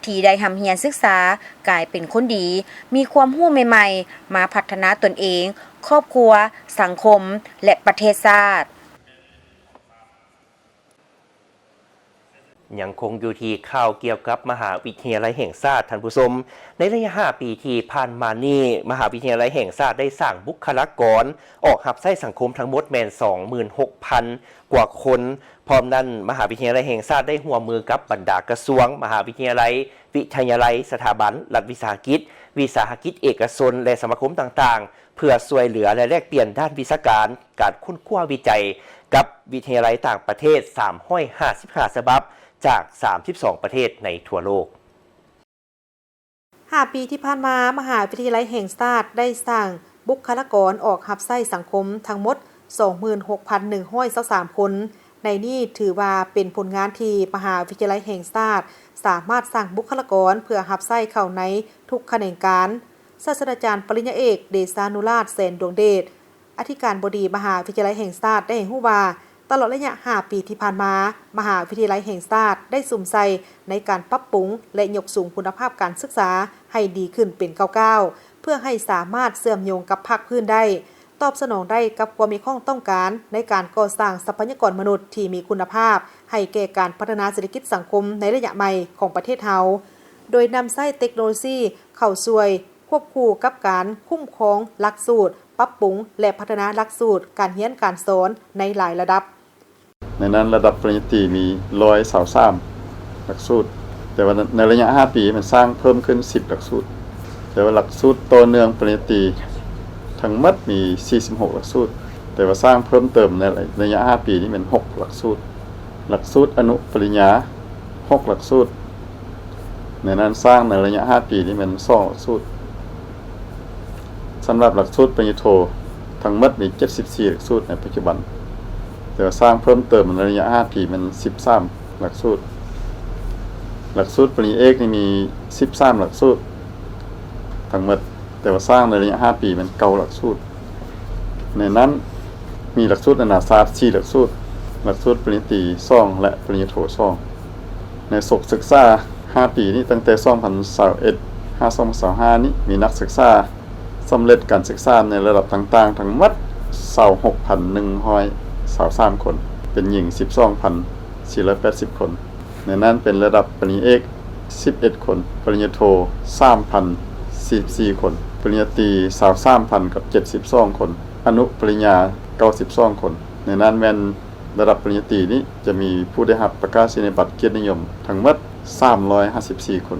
ທີ່ໄດ້ຮ່ຳຮຽນສຶກສາ ກາຍເປັນຄົນດີ, ມີຄວາມຮູ້ໃໝ່ໆ ມາພັດທະນາຕົນເອງ, ຄອບຄົວ, ສັງຄົມ ແລະ ປະເທດຊາດ. ຍັງຄົງຢູ່ທີ່ຂ່າວກ່ຽວກັບມະຫາວິທະຍາໄລແຫ່ງຊາດ, ທ່ານຜູ້ຊົມ, ໃນໄລຍະຫ້າປີທີ່ຜ່ານມານີ້, ມະຫາວິທະຍາໄລແຫ່ງຊາດໄດ້ສ້າງບຸກຄະລາກອນອອກຮັບໃຊ້ສັງຄົມທັງໝົດແມ່ນສອງໝື່ນຫົກພັນກວ່າຄົນ. ພ້ອມນັ້ນ, ມະຫາວິທະຍາໄລແຫ່ງຊາດໄດ້ຮ່ວມມືກັບບັນດາກະຊວງ, ມະຫາວິທະຍາໄລ, ວິທະຍາໄລ, ສະຖາບັນ, ລັດວິສາຫະກິດ, ວິສາຫະກິດເອກະຊົນ ແລະ ສະມາຄົມຕ່າງໆ ເພື່ອຊ່ວຍເຫຼືອ ແລະ ແລກປ່ຽນດ້ານວິຊາການ, ການຄົ້ນຄວ້າວິໄຈກັບວິທະຍາໄລຕ່າງປະເທດສາມຮ້ອຍຫ້າສິບຫ້າສະບັບ ຈາກສາມສິບສອງປະເທດໃນທົ່ວໂລກ. ຫ້າປີທີ່ຜ່ານມາ, ມະຫາວິທະຍາໄລແຫ່ງຊາດໄດ້ສ້າງບຸກຄະລາກອນອອກຮັບໃຊ້ສັງຄົມທັງໝົດສອງໝື່ນຫົກພັນໜຶ່ງຮ້ອຍຊາວສາມຄົນ. ໃນນີ້ຖືວ່າເປັນຜົນງານທີ່ມະຫາວິທະຍາໄລແຫ່ງຊາດສາມາດສ້າງບຸກຄະລາກອນເພື່ອຮັບໃຊ້ເຂົ້າໃນທຸກຂະແໜງການ. ສາດສະດາຈານປະລິນຍາເອກ ເດຊານຸລາດ ແສນດວງເດດ, ອະທິການບໍດີມະຫາວິທະຍາໄລແຫ່ງຊາດ ໄດ້ໃຫ້ຮູ້ວ່າ, ຕະຫຼອດໄລຍະຫ້າປີທີ່ຜ່ານມາ, ມະຫາວິທະຍາໄລແຫ່ງຊາດໄດ້ສຸມໃສ່ໃນການປັບປຸງ ແລະ ຍົກສູງຄຸນນະພາບການສຶກສາໃຫ້ດີຂຶ້ນເປັນກ້າວໆ ເພື່ອໃຫ້ສາມາດເຊື່ອມໂຍງກັບພາກພື້ນໄດ້, ຕອບສະໜອງໄດ້ກັບຄວາມມີຄວາມຕ້ອງການໃນການກໍ່ສ້າງຊັບພະຍາກອນມະນຸດທີ່ມີຄຸນນະພາບ ໃຫ້ແກ່ການພັດທະນາເສດຖະກິດສັງຄົມໃນໄລຍະໃໝ່ຂອງປະເທດເຮົາ, ໂດຍນຳໃຊ້ເຕັກໂນໂລຊີເຂົ້າຊ່ວຍ ຄວບຄູ່ກັບການຄຸ້ມຄອງຫຼັກສູດ, ປັບປຸງ ແລະ ພັດທະນາຫຼັກສູດການຮຽນການສອນໃນຫຼາຍລະດັບ. ໃນນັ້ນລະດັບປະລິນຍາຕີມີຮ້ອຍຊາວສາມຫຼັກສູດ, ແຕ່ວ່າໃນໄລຍະຫ້າປີມັນສ້າງເພີ່ມຂຶ້ນສິບຫຼັກສູດ, ແຕ່ວ່າຫຼັກສູດຕໍ່ເນື່ອງປະລິນຍາຕີທັງໝົດມີສີ່ສິບຫົກຫຼັກສູດ, ແຕ່ວ່າສ້າງເພີ່ມເຕີມໃນໄລຍະຫ້າປີນີ້ແມ່ນຫົກຫຼັກສູດ. ຫຼັກສູດອະນຸປະລິນຍາຫົກຫຼັກສູດ, ໃນນັ້ນສ້າງໃນໄລຍະຫ້າປີນີ້ແມ່ນສອງຫຼັກສູດ. ສຳລັບຫຼັກສູດປະລິນຍາໂທທັງໝົດມີເຈັດສິບສີ່ຫຼັກສູດໃນປັດຈຸບັນ, ແຕ່ວ່າສ້າງເພີ່ມເຕີມໃນໄລຍະຫ້າປີແມ່ນສິບສາມຫຼັກສູດ. ຫຼັກສູດປະລິນຍາເອກນີ້ມີສິບສາມຫຼັກສູດທັງໝົດ, ແຕ່ວ່າສ້າງໃນໄລຍະຫ້າປີແມ່ນເກົ້າຫຼັກສູດ. ໃນນັ້ນມີຫຼັກສູດນານາຊາດສີ່ຫຼັກສູດ, ຫຼັກສູດປະລິນຍາຕີສອງ ແລະ ປະລິນຍາໂທສອງ. ໃນສົກສຶກສາຫ້າປີນີ້, ຕັ້ງແຕ່ສອງພັນຊາວເອັດ ຫາ ສອງພັນຊາວຫ້ານີ້ ມີນັກສຶກສາສຳເລັດການສຶກສາໃນລະດັບຕ່າງໆທັງໝົດຊາວຫົກພັນໜຶ່ງຮ້ອຍຊາວສາມຄົນ, ເປັນຍິງສິບສອງພັນສີ່ຮ້ອຍແປດສິບຄົນ. ໃນນັ້ນເປັນລະດັບປະລິນຍາເອກສິບເອັດຄົນ, ປະລິນຍາໂທສາມພັນສີ່ສິບສີ່ຄົນ, ປະລິນຍາຕີຊາວສາມພັນກັບເຈັດສິບສອງຄົນ, ອະນຸປະລິນຍາເກົ້າສິບສອງຄົນ. ໃນນັ້ນແມ່ນລະດັບປະລິນຍາຕີນີ້ຈະມີຜູ້ໄດ້ຮັບປະກາສະນີຍະບັດກຽດນິຍົມທັງໝົດສາມຮ້ອຍຫ້າສິບສີ່ຄົນ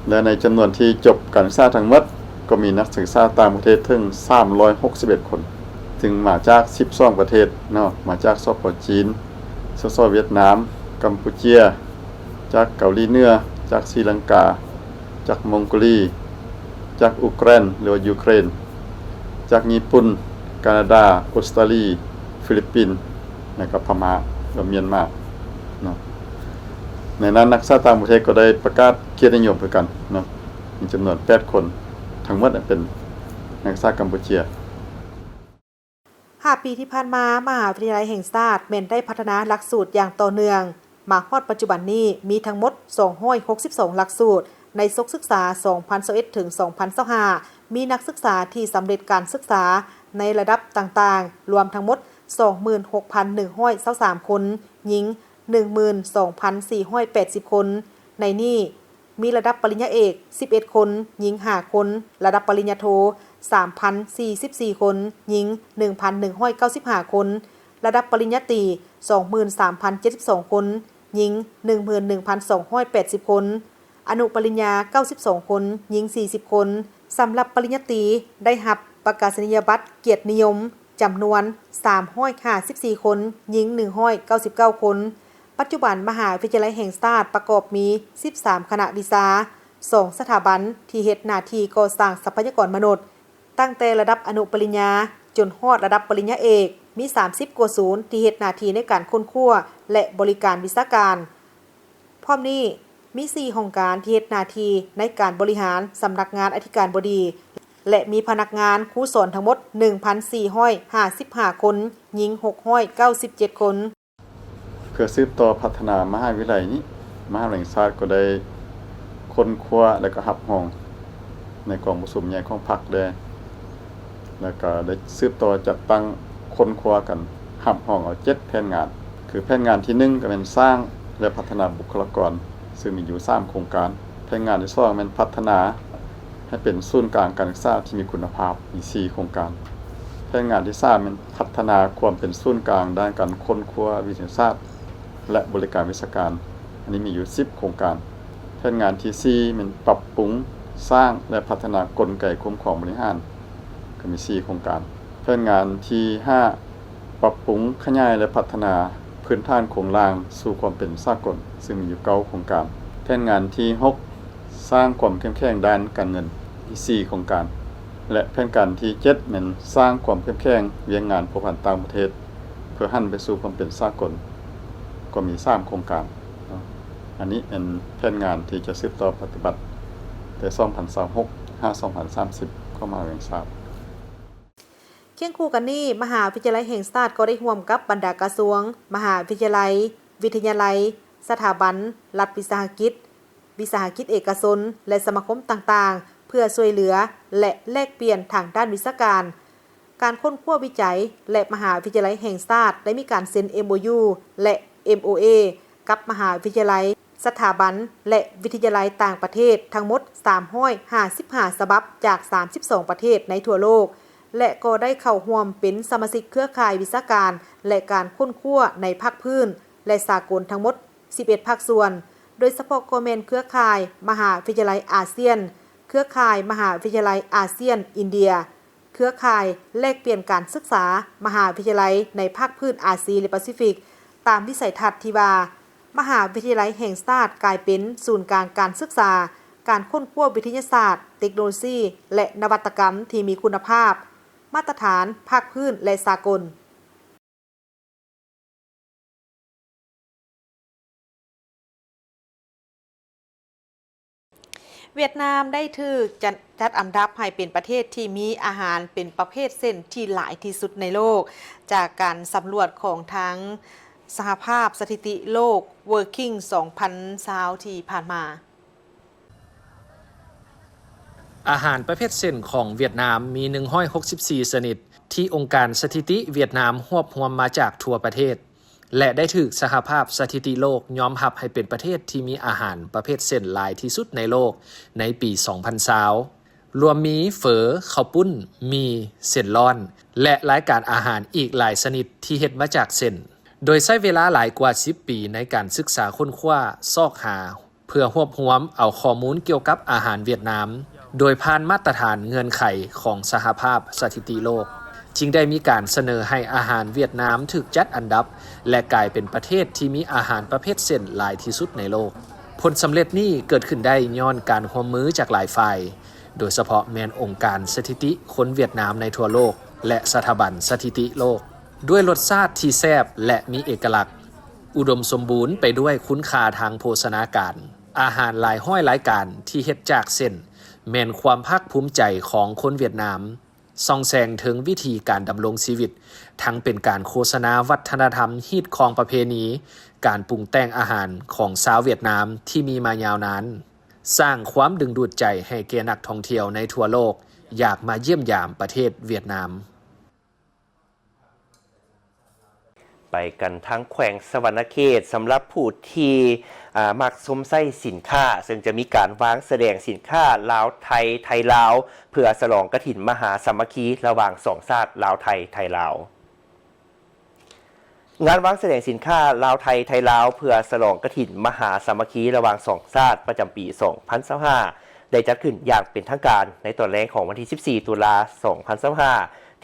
ແລະ ໃນຈຳນວນທີ່ຈົບການສຶກສາທັງໝົດ ກໍມີນັກສຶກສາຕ່າງປະເທດເຖິງສາມຮ້ອຍຫົກສິບເອັດຄົນ, ຊຶ່ງມາຈາກສິບສອງປະເທດເນາະ, ມາຈາກ ສປ ຈີນ, ສສ ຫວຽດນາມ, ກຳປູເຈຍ, ຈາກເກົາຫຼີເໜືອ, ຈາກສີລັງກາ, ຈາກມົງໂກລີ, ຈາກອູເຄຣນ ຫຼືວ່າຢູເຄຣນ, ຈາກຍີ່ປຸ່ນ, ການາດາ, ອົດສະຕາລີ, ຟີລິບປິນ ແລະ ກໍພະມ້າ ແລະ ມຽນມາເນາະ. ໃນນັ້ນນັກສຶກສາຕ່າງປະເທດກໍໄດ້ປະກາດກຽດນິຍົມຄືກັນເນາະ, ມີຈຳນວນແປດຄົນ, ທັງໝົດເປັນນັກສຶກສາກຳປູເຈຍ. ຫ້າປີທີ່ຜ່ານມາ, ມະຫາວິທະຍາໄລແຫ່ງຊາດແມ່ນໄດ້ພັດທະນາຫຼັກສູດຢ່າງຕໍ່ເນື່ອງ, ມາຮອດປັດຈຸບັນນີ້ມີທັງໝົດສອງຮ້ອຍຫົກສິບສອງຫຼັກສູດ. ໃນສົກສຶກສາສອງພັນຊາວເອັດ ເຖິງ ສອງພັນຊາວຫ້າ ມີນັກສຶກສາທີ່ສຳເລັດການສຶກສາໃນລະດັບຕ່າງໆ ລວມທັງໝົດສອງໝື່ນຫົກພັນໜຶ່ງຮ້ອຍຊາວສາມຄົນ, ຍິງໜຶ່ງໝື່ນສອງພັນສີ່ຮ້ອຍແປດສິບຄົນ. ໃນນີ້ ມີລະດັບປະລິນຍາເອກສິບເອັດຄົນ, ຍິງຫ້າຄົນ, ລະດັບປະລິນຍາໂທສາມພັນສີ່ສິບສີ່ຄົນ, ຍິງໜຶ່ງພັນໜຶ່ງຮ້ອຍເກົ້າສິບຫ້າຄົນ, ລະດັບປະລິນຍາຕີສອງໝື່ນສາມພັນເຈັດສິບສອງຄົນ, ຍິງໜຶ່ງໝື່ນໜຶ່ງພັນສອງຮ້ອຍແປດສິບຄົນ, ອະນຸປະລິນຍາເກົ້າສິບສອງຄົນ, ຍິງສີ່ສິບຄົນ. ສຳລັບປະລິນຍາຕີໄດ້ຮັບປະກາສະນີຍະບັດກຽດນິຍົມ ຈຳນວນສາມຮ້ອຍຫ້າສິບສີ່ຄົນ, ຍິງໜຶ່ງຮ້ອຍເກົ້າສິບເກົ້າຄົນ. ປັດຈຸບັນມະຫາວິທະຍາໄລແຫ່ງຊາດປະກອບມີສິບສາມຄະນະວິຊາ, ສອງສະຖາບັນທີ່ເຮັດໜ້າທີ່ກໍ່ສ້າງຊັບພະຍາກອນມະນຸດ, ຕັ້ງແຕ່ລະດັບອະນຸປະລິນຍາຈົນຮອດລະດັບປະລິນຍາເອກ, ມີສາມສິບກວ່າສູນທີ່ເຮັດໜ້າທີ່ໃນການຄົ້ນຄວ້າ ແລະ ບໍລິການວິຊາການ. ພ້ອມນີ້ ມີສີ່ຫ້ອງການທີ່ເຮັດໜ້າທີ່ໃນການບໍລິຫານສຳນັກງານອະທິການບໍດີ ແລະ ມີພະນັກງານຄູສອນທັງໝົດໜຶ່ງພັນສີ່ຮ້ອຍຫ້າສິບຫ້າຄົນ, ຍິງຫົກຮ້ອຍເກົ້າສິບເຈັດຄົນ. ເພື່ອສືບຕໍ່ພັດທະນາມະຫາວິທະຍາໄລນີ້, ມະຫາວິທະຍາໄລແຫ່ງຊາດກໍໄດ້ຄົ້ນຄວ້າ ແລະ ກໍຮັບຮອງໃນກອງປະຊຸມໃຫຍ່ຂອງພັກແດ່ ແລ້ວກໍໄດ້ສືບຕໍ່ຈັດຕັ້ງຄົ້ນຄວ້າກັນ, ຮັບຮອງເອົາເຈັດແຜນງານ. ຄືແຜນງານທີໜຶ່ງກໍແມ່ນສ້າງ ແລະ ພັດທະນາບຸກຄະລາກອນ ຊຶ່ງມີຢູ່ສາມໂຄງການ. ແຜນງານທີສອງແມ່ນພັດທະນາໃຫ້ເປັນສູນກາງການສຶກສາທີ່ມີຄຸນນະພາບ ມີສີ່ໂຄງການ. ແຜນງານທີສາມແມ່ນພັດທະນາຄວາມເປັນສູນກາງດ້ານການຄົ້ນຄວ້າວິທະຍາສາດ ແລະ ບໍລິການວິຊາການ, ອັນນີ້ມີຢູ່ສິບໂຄງການ. ແຜນງານທີສີ່ແມ່ນປັບປຸງ, ສ້າງ ແລະ ພັດທະນາກົນໄກຄຸ້ມຄອງບໍລິຫານ, ກໍມີສີ່ໂຄງການ. ແຜນງານທີຫ້າ ປັບປຸງ, ຂະຫຍາຍ ແລະ ພັດທະນາພື້ນຖານໂຄງລ່າງສູ່ຄວາມເປັນສາກົນ, ຊຶ່ງມີຢູ່ເກົ້າໂຄງການ. ແຜນງານທີຫົກ ສ້າງຄວາມເຂັ້ມແຂງດ້ານການເງິນ, ມີສີ່ໂຄງການ ແລະ ແຜນການທີເຈັດແມ່ນສ້າງຄວາມເຂັ້ມແຂງວຽກງານພົວພັນຕ່າງປະເທດ ເພື່ອຫັນໄປສູ່ຄວາມເປັນສາກົນ, ກໍມີສາມໂຄງການເນາະ. ອັນນີ້ແມ່ນແຜນງານທີ່ຈະສືບຕໍ່ປະຕິບັດແຕ່ສອງພັນຊາວຫົກ ຫາ ສອງພັນສາມສິບ ຂອງມະຫາວິທະຍາໄລແຫ່ງຊາດ. ຄຽງຄູ່ກັນນີ້, ມະຫາວິທະຍາໄລແຫ່ງຊາດກໍໄດ້ຮ່ວມກັບບັນດາກະຊວງ, ມະຫາວິທະຍາໄລ, ວິທະຍາໄລ, ສະຖາບັນ, ລັດວິສາຫະກິດ, ວິສາຫະກິດເອກະຊົນ ແລະ ສະມາຄົມຕ່າງໆ ເພື່ອຊ່ວຍເຫຼືອ ແລະ ແລກປ່ຽນທາງດ້ານວິຊາການ, ການຄົ້ນຄວ້າວິໄຈ ແລະ ມະຫາວິທະຍາໄລແຫ່ງຊາດໄດ້ມີການເຊັນ ເອັມໂອຢູ ແລະ ເອັມໂອເອ ກັບມະຫາວິທະຍາໄລ, ສະຖາບັນ ແລະ ວິທະຍາໄລຕ່າງປະເທດທັງໝົດສາມຮ້ອຍຫ້າສິບຫ້າສະບັບ ຈາກສາມສິບສອງປະເທດໃນທົ່ວໂລກ ແລະ ກໍໄດ້ເຂົ້າຮ່ວມເປັນສະມາຊິກເຄືອຂ່າຍວິຊາການ ແລະ ການຄົ້ນຄວ້າໃນພາກພື້ນ ແລະ ສາກົນທັງໝົດສິບເອັດພາກສ່ວນ, ໂດຍສະເພາະກໍແມ່ນເຄືອຂ່າຍມະຫາວິທະຍາໄລອາຊຽນ, ເຄືອຂ່າຍມະຫາວິທະຍາໄລອາຊຽນ-ອິນເດຍ, ເຄືອຂ່າຍແລກປ່ຽນການສຶກສາມະຫາວິທະຍາໄລໃນພາກພື້ນອາຊີ ແລະ ປາຊີຟິກ, ຕາມວິໄສທັດທີ່ວ່າ ມະຫາວິທະຍາໄລແຫ່ງຊາດກາຍເປັນສູນກາງການສຶກສາ, ການຄົ້ນຄວ້າວິທະຍາສາດ, ເຕັກໂນໂລຊີ ແລະ ນະວັດຕະກຳທີ່ມີຄຸນນະພາບ, ມາດຕະຖານພາກພື້ນ ແລະ ສາກົນ. ຫວຽດນາມໄດ້ຖືກຈັດ ຈັດອັນດັບໃຫ້ເປັນປະເທດທີ່ມີອາຫານເປັນປະເພດເສັ້ນທີ່ຫຼາຍທີ່ສຸດໃນໂລກ, ຈາກການສຳຫຼວດຂອງທາງສະຫະພາບສະຖິຕິໂລກ Working ສອງພັນຊາວທີ່ຜ່ານມາ. ອາຫານປະເພດເສັ້ນຂອງຫວຽດນາມມີໜຶ່ງຮ້ອຍຫົກສິບສີ່ຊະນິດ ທີ່ອົງການສະຖິຕິຫວຽດນາມຮວບຮວມມາຈາກທົ່ວປະເທດ ແລະ ໄດ້ຖືກສະຫະພາບສະຖິຕິໂລກຍອມຮັບໃຫ້ເປັນປະເທດທີ່ມີອາຫານປະເພດເສັ້ນຫຼາຍທີ່ສຸດໃນໂລກໃນປີສອງພັນຊາວ ລວມມີເຝີ, ເຂົ້າປຸ້ນ, ໝີ່, ເສັ້ນລ້ອນ ແລະ ລາຍການອາຫານອີກຫຼາຍຊະນິດທີ່ເຮັດມາຈາກເສັ້ນ, ໂດຍໃຊ້ເວລາຫຼາຍກວ່າສິບປີໃນການສຶກສາຄົ້ນຄວ້າ, ຊອກຫາ, ເພື່ອຮວບຮວມເອົາຂໍ້ມູນກ່ຽວກັບອາຫານຫວຽດນາມ ໂດຍຜ່ານມາດຕະຖານເງື່ອນໄຂຂອງສະຫະພາບສະຖິຕິໂລກ, ຈຶ່ງໄດ້ມີການສະເໜີໃຫ້ອາຫານຫວຽດນາມຖືກຈັດອັນດັບ ແລະ ກາຍເປັນປະເທດທີ່ມີອາຫານປະເພດເສັ້ນຫຼາຍທີ່ສຸດໃນໂລກ. ຜົນສຳເລັດນີ້ເກີດຂຶ້ນໄດ້ຍ້ອນການຮ່ວມມືຈາກຫຼາຍຝ່າຍ, ໂດຍສະເພາະແມ່ນອົງການສະຖິຕິຄົນຫວຽດນາມໃນທົ່ວໂລກ ແລະ ສະຖາບັນສະຖິຕິໂລກ. ດ້ວຍລົດຊາດທີ່ແຊບ ແລະ ມີເອກະລັກ, ອຸດົມສົມບູນໄປດ້ວຍຄຸນຄ່າທາງໂພຊະນາການ, ອາຫານຫຼາຍຮ້ອຍລາຍການທີ່ເຮັດຈາກເສັ້ນ ແມ່ນຄວາມພາກພູມໃຈຂອງຄົນຫວຽດນາມ, ສ່ອງແສງເຖິງວິຖີການດຳລົງຊີວິດ, ທັງເປັນການໂຄສະນາວັດທະນະທຳ, ຮີດຄອງປະເພນີ, ການປຸງແຕ່ງອາຫານຂອງຊາວຫວຽດນາມທີ່ມີມາຍາວນານ, ສ້າງຄວາມດຶງດູດໃຈໃຫ້ແກ່ນັກທ່ອງທ່ຽວໃນທົ່ວໂລກ ຢາກມາຢ້ຽມຢາມປະເທດຫວຽດນາມ. ໄປກັນທາງແຂວງສະຫວັນນະເຂດ, ສຳລັບຜູ້ທີ່ ອາ ມັກຊົມໃຊ້ສິນຄ້າ, ເຊິ່ງຈະມີການວາງສະແດງສິນຄ້າລາວໄທ ໄທລາວ ເພື່ອສະຫຼອງກະຖິນມະຫາສາມັກຄີລະຫວ່າງສອງຊາດລາວໄທ ໄທລາວ. ງານວາງສະແດງສິນຄ້າລາວໄທ ໄທລາວ ເພື່ອສະຫຼອງກະຖິນມະຫາສາມັກຄີລະຫວ່າງສອງຊາດ ປະຈຳປີສອງພັນຊາວຫ້າ ໄດ້ຈັດຂຶ້ນຢ່າງເປັນທາງການໃນຕອນແລງຂອງວັນທີສິບສີ່ ຕຸລາ ສອງພັນຊາວຫ້າ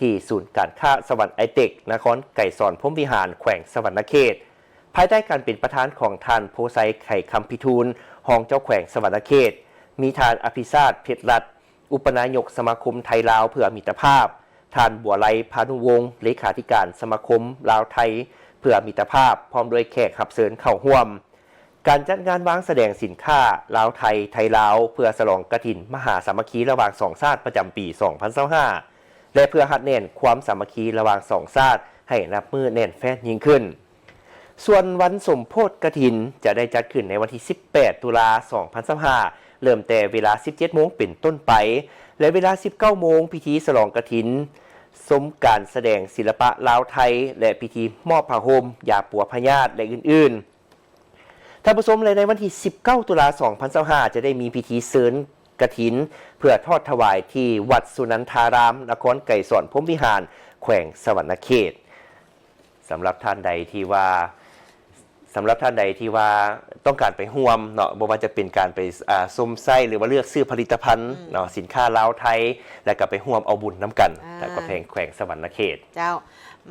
ທີ່ສູນການຄ້າສະຫວັນໄອເຕັກ ນະຄອນໄກສອນ ພົມວິຫານ ແຂວງສະຫວັນນະເຂດ, ພາຍໃຕ້ການເປັນປະທານຂອງທ່ານ ໂພໄຊ ໄຂຄຳພິທູນ ຮອງເຈົ້າແຂວງສະຫວັນນະເຂດ, ມີທ່ານ ອະພິຊາດ ເພັດລັດ ອຸປະນາຍົກສະມາຄົມໄທລາວເພື່ອມິດຕະພາບ, ທ່ານ ບົວໄລ ພານຸວົງ ເລຂາທິການສະມາຄົມລາວໄທເພື່ອມິດຕະພາບ ພ້ອມດ້ວຍແຂກຮັບເຊີນເຂົ້າຮ່ວມ. ການຈັດງານວາງສະແດງສິນຄ້າລາວໄທ ໄທລາວ ເພື່ອສະຫຼອງກະຖິນມະຫາສາມັກຄີລະຫວ່າງສອງຊາດປະຈຳປີສອງພັນຊາວຫ້າ ແລະ ເພື່ອຮັດແໜ້ນຄວາມສາມັກຄີລະຫວ່າງສອງຊາດໃຫ້ນັບມື້ແໜ້ນແຟ້ນຍິ່ງຂຶ້ນ. ສ່ວນວັນສົມໂພດກະຖິນຈະໄດ້ຈັດຂຶ້ນໃນວັນທີສິບແປດ ຕຸລາ ສອງພັນຊາວຫ້າ ເລີ່ມແຕ່ເວລາສິບເຈັດໂມງເປັນຕົ້ນໄປ ແລະ ເວລາສິບເກົ້າໂມງ ພິທີສະຫຼອງກະຖິນ, ຊົມການສະແດງສິລະປະລາວໄທ ແລະ ພິທີມອບຜ້າຫົ່ມ, ຢາປົວພະຍາດ ແລະ ອື່ນໆ. ທ່ານຜູ້ຊົມ ແລະ ໃນວັນທີສິບເກົ້າ ຕຸລາ ສອງພັນຊາວຫ້າ ຈະໄດ້ມີພິທີເຊີນກະຖິນ ເພື່ອທອດຖວາຍທີ່ວັດສຸນັນທາຣາມ ນະຄອນໄກສອນ ພົມວິຫານ ແຂວງສະຫວັນນະເຂດ. ສຳລັບທ່ານໃດທີ່ວ່າ ສຳລັບທ່ານໃດທີ່ວ່າຕ້ອງການໄປຮ່ວມເນາະ ບໍ່ວ່າຈະເປັນການໄປ ອ່າ ຊົມໃຊ້ ຫຼືວ່າເລືອກຊື້ຜະລິດຕະພັນ ອືມ ເນາະ ສິນຄ້າລາວໄທ ແລ້ວກໍໄປຮ່ວມເອົາບຸນນຳກັນ ອ່າ ທີ່ວັດແຂວງສະຫວັນນະເຂດ. ເຈົ້າ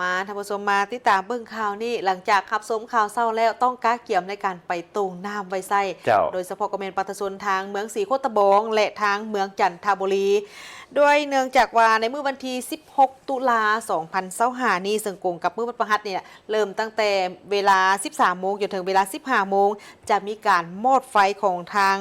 ມາ ທ່ານຜູ້ຊົມ ມາຕິດຕາມເບິ່ງຂ່າວນີ້ ຫຼັງຈາກຮັບຊົມຂ່າວເຊົ້າແລ້ວ ຕ້ອງກະກຽມໃນການໄປຕົງນ້ຳໄວ້ໃຊ້ ເຈົ້າ ໂດຍສະເພາະກໍແມ່ນປະຊາຊົນທາງເມືອງສີໂຄດຕະບອງ ແລະ ທາງເມືອງຈັນທະບູລີ ໂດຍເນື່ອງຈາກວ່າໃນມື້ວັນທີສິບຫົກ ຕຸລາ ສອງພັນຊາວຫ້າ ນີ້ ເຊິ່ງກົງກັບມື້ວັນພະຫັດນີ້ ເລີ່ມຕັ້ງແຕ່ເວລາສິບສາມໂມງ ຈົນເຖິງເວລາສິບຫ້າໂມງ ຈະມີການມອດໄຟຂອງທາງ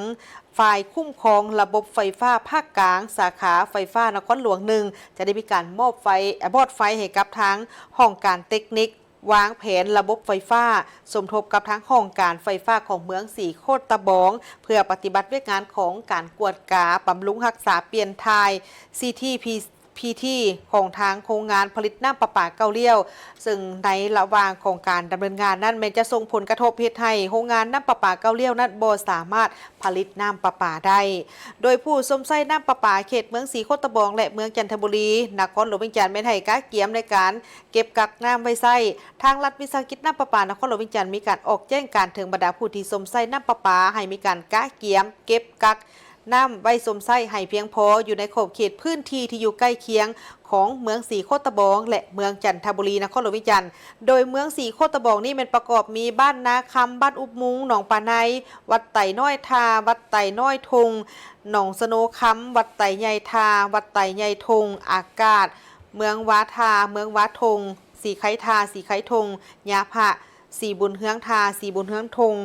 ຝ່າຍຄຸ້ມຄອງລະບົບໄຟຟ້າພາກກາງ ສາຂາໄຟຟ້ານະຄອນຫຼວງໜຶ່ງ ຈະໄດ້ມີການມອບໄຟ ມອດໄຟໃຫ້ກັບທາງຫ້ອງການເຕັກນິກວາງແຜນລະບົບໄຟຟ້າ ສົມທົບກັບທາງຫ້ອງການໄຟຟ້າຂອງເມືອງສີໂຄດຕະບອງ ເພື່ອປະຕິບັດວຽກງານຂອງການກວດກາ, ບຳລຸງຮັກສາ, ປ່ຽນຖ່າຍ ຊີທີພີ ພີທີ ຂອງທາງໂຮງງານຜະລິດນ້ຳປະປາເກົ້າລ້ຽວ, ເຊິ່ງໃນລະຫວ່າງຂອງການດຳເນີນງານນັ້ນ ແມ່ນຈະສົ່ງຜົນກະທົບເຮັດໃຫ້ໂຮງງານນ້ຳປະປາເກົ້າລ້ຽວນັ້ນບໍ່ສາມາດຜະລິດນ້ຳປະປາໄດ້. ໂດຍຜູ້ຊົມໃຊ້ນ້ຳປະປາເຂດເມືອງສີໂຄດຕະບອງ ແລະ ເມືອງຈັນທະບູລີ ນະຄອນຫຼວງວຽງຈັນ ແມ່ນໃຫ້ກະກຽມໃນການເກັບກັກນ້ຳໄວ້ໃຊ້. ທາງລັດວິສາຫະກິດນ້ຳປະປານະຄອນຫຼວງວຽງຈັນ ມີການອອກແຈ້ງການເຖິງບັນດາຜູ້ທີ່ຊົມໃຊ້ນ້ຳປະປາ ໃຫ້ມີການກະກຽມເກັບກັກ ນ້ຳໄວ້ຊົມໃຊ້ໃຫ້ພຽງພໍຢູ່ໃນຂອບເຂດພື້ນທີ່ທີ່ຢູ່ໃກ້ຄຽງຂອງເມືອງສີໂຄດຕະບອງ ແລະ ເມືອງຈັນທະບູລີ ນະຄອນຫຼວງວຽງຈັນ. ໂດຍເມືອງສີໂຄດຕະບອງນີ້ແມ່ນປະກອບມີບ້ານນາຄຳ, ບ້ານອຸບມຸງ, ໜອງປາໄນ, ວັດໄຕນ້ອຍທາ, ວັດໄຕນ້ອຍທົ່ງ, ໜອງສະໂນຄຳ, ວັດໄຕໃຫຍ່ທາ, ວັດໄຕໃຫຍ່ທົ່ງ, ອາກາດ, ເມືອງວາທາ, ເມືອງວາທົ່ງ, ສີໄຄທາ, ສີໄຄທົ່ງ, ຍາພະ, ສີບຸນເຮືອງທາ, ສີບຸນເຮືອງທົ່ງ,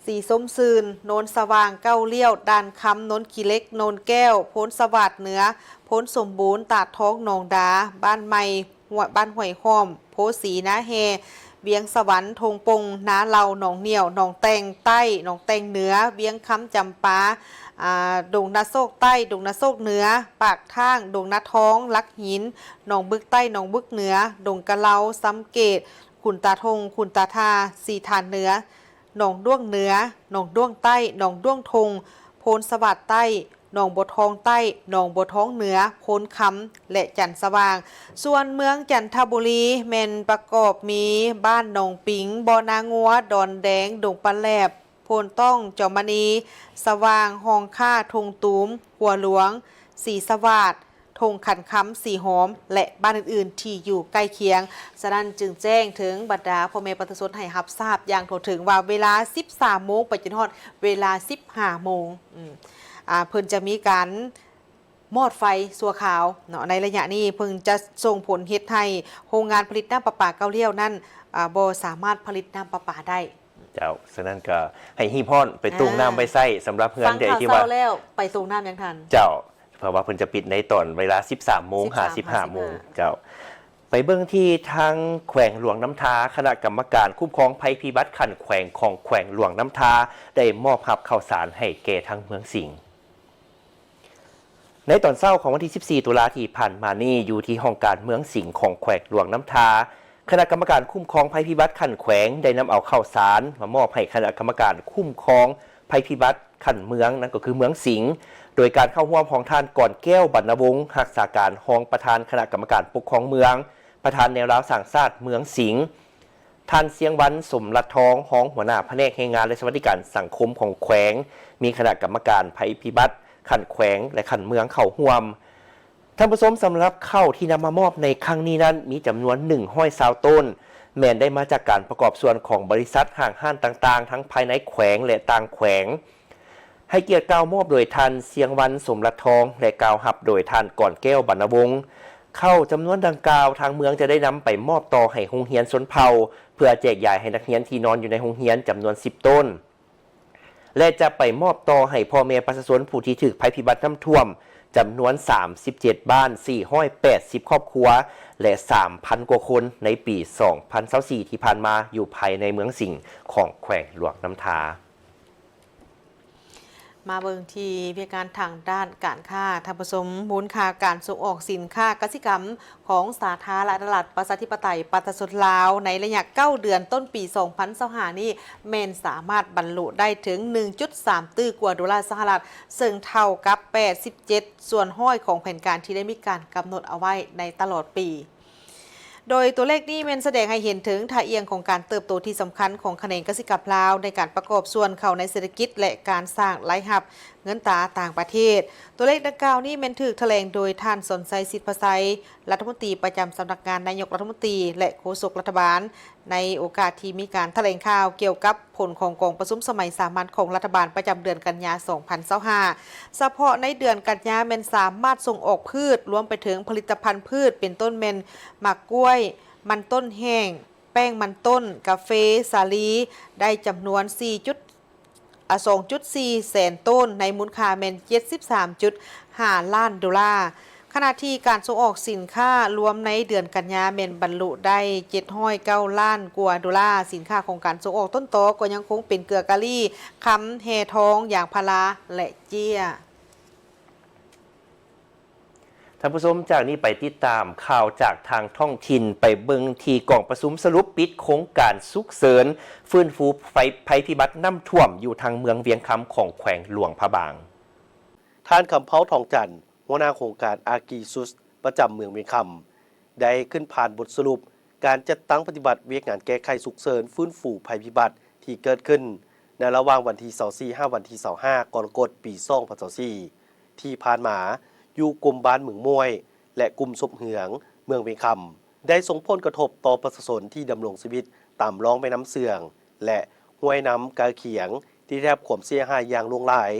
ສີຊົມຊື່ນ, ໂນນສະຫວ່າງ, ເກົ້າລ້ຽວ, ດ່ານຄຳ, ໂນນຂີ້ເຫຼັກ, ໂນນແກ້ວ, ໂພນສະຫວາດເໜືອ, ໂພນສົມບູນ, ຕາດທອງ, ໜອງດາ, ບ້ານໃໝ່, ຫ້ວຍ, ບ້ານຫ້ວຍຫ້ອມ, ໂພສີ, ນາແຮ່, ວຽງສະຫວັນ, ທົ່ງປົງ, ນາເຫຼົ່າ, ໜອງໜ້ຽວ, ໜອງແຕ່ງໃຕ້, ໜອງແຕ່ງເໜືອ, ວຽງຄຳ, ຈຳປາ, ອາ, ດົງນາໂຊກໃຕ້, ດົງນາໂຊກເໜືອ, ປາກທາງ, ດົງນາທອງ, ຫຼັກຫີນ, ໜອງບຶກໃຕ້, ໜອງບຶກເໜືອ, ດົງກະເລົາ, ຊຳເກດ, ຂຸນຕາທົ່ງ, ຂຸນຕາທາ, ສີຖານເໜືອ, ໜອງດ້ວງເໜືອ, ໜອງດ້ວງໃຕ້, ໜອງດ້ວງທົ່ງ, ໂພນສະຫວາດໃຕ້, ໜອງບົວທອງໃຕ້, ໜອງບົວທອງເໜືອ, ໂພນຄຳ ແລະ ຈັນສະຫວ່າງ. ສ່ວນເມືອງຈັນທະບູລີ ແມ່ນປະກອບມີບ້ານໜອງປິງ, ບໍ່ນາງົວ, ດອນແດງ, ດົງປາແຫຼບ, ໂພນຕ້ອງ, ຈອມມະນີ, ສະຫວ່າງ, ຮ່ອງຄ້າ, ທົ່ງຕູມ, ຂົວຫຼວງ, ສີສະຫວາດ, ທົ່ງຂັນຄຳ, ສີຫອມ ແລະ ບ້ານອື່ນໆທີ່ຢູ່ໃກ້ຄຽງ. ສະນັ້ນຈຶ່ງແຈ້ງເຖິງບັນດາພໍ່ແມ່ປະຊາຊົນໃຫ້ຮັບຊາບຢ່າງທົ່ວເຖິງວ່າ ເວລາສິບສາມໂມງໄປຈົນຮອດເວລາສິບຫ້າໂມງ ອາ ເພິ່ນຈະມີການມອດໄຟຊົ່ວຄາວເນາະ. ໃນໄລຍະນີ້ເພິ່ນຈະສົ່ງຜົນເຮັດໃຫ້ໂຮງງານຜະລິດນ້ຳປະປາເກົ້າລ້ຽວນັ້ນ ອາ ບໍ່ສາມາດຜະລິດນ້ຳປະປາໄດ້. ເຈົ້າ, ສະນັ້ນກໍໃຫ້ຮີບຮ້ອນໄປຕົງນ້ຳໄວ້ໃຊ້ ສຳລັບເຮືອນໃດທີ່ວ່າ ຟັງຂ່າວເຊົ້າແລ້ວ ໄປຕົງນ້ຳຍັງທັນ. ເຈົ້າ, ເພາະວ່າເພິ່ນຈະປິດໃນຕອນເວລາສິບສາມໂມງຫາສິບຫ້າໂມງ. ເຈົ້າ, ໄປເບິ່ງທີ່ທາງແຂວງຫຼວງນ້ຳທາ, ຄະນະກຳມະການຄຸ້ມຄອງໄພພິບັດຂັ້ນແຂວງຂອງແຂວງຫຼວງນ້ຳທາ ໄດ້ມອບຮັບເຂົ້າສານໃຫ້ແກ່ທາງເມືອງສິງ. ໃນຕອນເຊົ້າຂອງວັນທີສິບສີ່ ຕຸລາທີ່ຜ່ານມານີ້ ຢູ່ທີ່ຫ້ອງການເມືອງສິງຂອງແຂວງຫຼວງນ້ຳທາ, ຄະນະກຳມະການຄຸ້ມຄອງໄພພິບັດຂັ້ນແຂວງ ໄດ້ນຳເອົາເຂົ້າສານມາມອບໃຫ້ຄະນະກຳມະການຄຸ້ມຄອງໄພພິບັດຂັ້ນເມືອງ, ນັ້ນກໍຄືເມືອງສິງ, ໂດຍການເຂົ້າຮ່ວມຂອງທ່ານ ກອນແກ້ວ ບັນນະວົງ, ຮັກສາການຮອງປະທານຄະນະກຳມະການປົກຄອງເມືອງ, ປະທານແນວລາວສ້າງຊາດເມືອງສິງ, ທ່ານ ຊຽງວັນ ສົມລັດທອງ, ຮອງຫົວໜ້າພະແນກແຮງງານ ແລະ ສະຫວັດດີການສັງຄົມຂອງແຂວງ, ມີຄະນະກຳມະການໄພພິບັດຂັ້ນແຂວງ ແລະ ຂັ້ນເມືອງເຂົ້າຮ່ວມ. ທ່ານຜູ້ຊົມ, ສຳລັບເຂົ້າທີ່ນຳມາມອບໃນຄັ້ງນີ້ນັ້ນ ມີຈຳນວນໜຶ່ງຮ້ອຍຊາວໂຕນ, ແມ່ນໄດ້ມາຈາກການປະກອບສ່ວນຂອງບໍລິສັດ, ຫ້າງຮ້ານຕ່າງໆ ທັງພາຍໃນແຂວງ ແລະ ຕ່າງແຂວງ. ໃຫ້ກຽດກ່າວມອບໂດຍທ່ານ ຊຽງວັນ ສົມລັດທອງ ແລະ ກ່າວຮັບໂດຍທ່ານ ກອນແກ້ວ ບັນນະວົງ. ເຂົ້າຈຳນວນດັ່ງກ່າວ ທາງເມືອງຈະໄດ້ນຳໄປມອບຕໍ່ໃຫ້ໂຮງຮຽນຊົນເຜົ່າ ເພື່ອແຈກຢາຍໃຫ້ນັກຮຽນທີ່ນອນຢູ່ໃນໂຮງຮຽນຈຳນວນສິບໂຕນ ແລະ ຈະໄປມອບຕໍ່ໃຫ້ພໍ່ແມ່ປະຊາຊົນຜູ້ທີ່ຖືກໄພພິບັດນ້ຳຖ້ວມ ຈຳນວນສາມສິບເຈັດບ້ານ ສີ່ຮ້ອຍແປດສິບຄອບຄົວ ແລະ ສາມພັນກວ່າຄົນ ໃນປີສອງພັນຊາວສີ່ທີ່ຜ່ານມາ ຢູ່ພາຍໃນເມືອງສິງຂອງແຂວງຫຼວງນ້ຳທາ. ມາເບິ່ງທີ່ວຽກງານທາງດ້ານການຄ້າ. ທ່ານຜູ້ຊົມ, ມູນຄ່າການສົ່ງອອກສິນຄ້າກະສິກຳຂອງສາທາລະນະລັດ ປະຊາທິປະໄຕ ປະຊາຊົນລາວ ໃນໄລຍະເກົ້າເດືອນຕົ້ນປີສອງພັນຊາວຫ້ານີ້ ແມ່ນສາມາດບັນລຸໄດ້ເຖິງໜຶ່ງຈຸດສາມຕື້ກວ່າໂດລາສະຫະລັດ, ເຊິ່ງເທົ່າກັບແປດສິບເຈັດສ່ວນຮ້ອຍຂອງແຜນການທີ່ໄດ້ມີການກຳນົດເອົາໄວ້ໃນຕະຫຼອດປີ. ໂດຍຕົວເລກນີ້ແມ່ນສະແດງໃຫ້ເຫັນເຖິງທ່າອ່ຽງຂອງການເຕີບໂຕທີ່ສຳຄັນຂອງຂະແໜງກະສິກຳລາວ ໃນການປະກອບສ່ວນເຂົ້າໃນເສດຖະກິດ ແລະ ການສ້າງລາຍຮັບເງິນຕາຕ່າງປະເທດ. ຕົວເລກດັ່ງກ່າວນີ້ແມ່ນຖືກຖະແຫຼງໂດຍທ່ານ ສອນໄຊ ສິດພະໄຊ ລັດຖະມົນຕີປະຈຳສຳນັກງານນາຍົກລັດຖະມົນຕີ ແລະ ໂຄສົກລັດຖະບານ ໃນໂອກາດທີ່ມີການຖະແຫຼງຂ່າວກ່ຽວກັບ ຜົນຂອງກອງປະຊຸມສະໄໝສາມັນຂອງລັດຖະບານປະຈຳເດືອນກັນຍາ ສອງພັນຊາວຫ້າ. ສະເພາະໃນເດືອນກັນຍາແມ່ນສາມາດສົ່ງອອກພືດ ລວມໄປເຖິງຜະລິດຕະພັນພືດ ເປັນຕົ້ນແມ່ນໝາກກ້ວຍ, ມັນຕົ້ນແຫ້ງ, ແປ້ງມັນຕົ້ນ, ກາເຟ, ສາລີ ໄດ້ຈຳນວນສີ່ຈຸດ ອາ ສອງຈຸດສີ່ແສນໂຕນ ໃນມູນຄ່າແມ່ນເຈັດສິບສາມຈຸດຫ້າລ້ານໂດລາ. ຂະນະທີ່ການສົ່ງອອກສິນຄ້າລວມໃນເດືອນກັນຍາແມ່ນບັນລຸໄດ້ເຈັດຮ້ອຍເກົ້າລ້ານກວ່າໂດລາ. ສິນຄ້າຂອງການສົ່ງອອກຕົ້ນຕໍກໍຍັງຄົງເປັນເກືອກາລີ, ຄຳ, ແຮ່ທອງ, ຢາງພາລາ ແລະ ເຈ້ຍ. ທ່ານຜູ້ຊົມ, ຈາກນີ້ໄປຕິດຕາມຂ່າວຈາກທາງທ້ອງຖິ່ນ, ໄປເບິ່ງທີ່ກອງປະຊຸມສະຫຼຸບປິດໂຄງການສຸກເສີນຟື້ນຟູໄພ ໄພພິບັດນ້ຳຖ້ວມຢູ່ທາງເມືອງວຽງຄຳຂອງແຂວງຫຼວງພະບາງ. ທ່ານ ຄຳເພົາ ທອງຈັນ ຫົວໜ້າໂຄງການ ອາກີຊຸສ ປະຈຳເມືອງວຽງຄຳ ໄດ້ຂຶ້ນຜ່ານບົດສະຫຼຸບການຈັດຕັ້ງປະຕິບັດວຽກງານແກ້ໄຂສຸກເສີນຟື້ນຟູໄພພິບັດທີ່ເກີດຂຶ້ນໃນລະຫວ່າງວັນທີຊາວສີ່ ຫາວັນທີຊາວຫ້າ ກໍລະກົດ ປີສອງພັນຊາວສີ່ ທີ່ຜ່ານມາ ຢູ່ກຸ່ມບ້ານເມືອງມ້ວຍ ແລະ ກຸ່ມສົບເຮືອງ ເມືອງວຽງຄຳ ໄດ້ສົ່ງຜົນກະທົບຕໍ່ປະຊາຊົນທີ່ດຳລົງຊີວິດຕາມລ່ອງແມ່ນ້ຳເຊືອງ ແລະ ຫ້ວຍນ້ຳໃກ້ຄຽງ ທີ່ໄດ້ຮັບຄວາມເສຍຫາຍຢ່າງຫຼວງຫຼາຍ.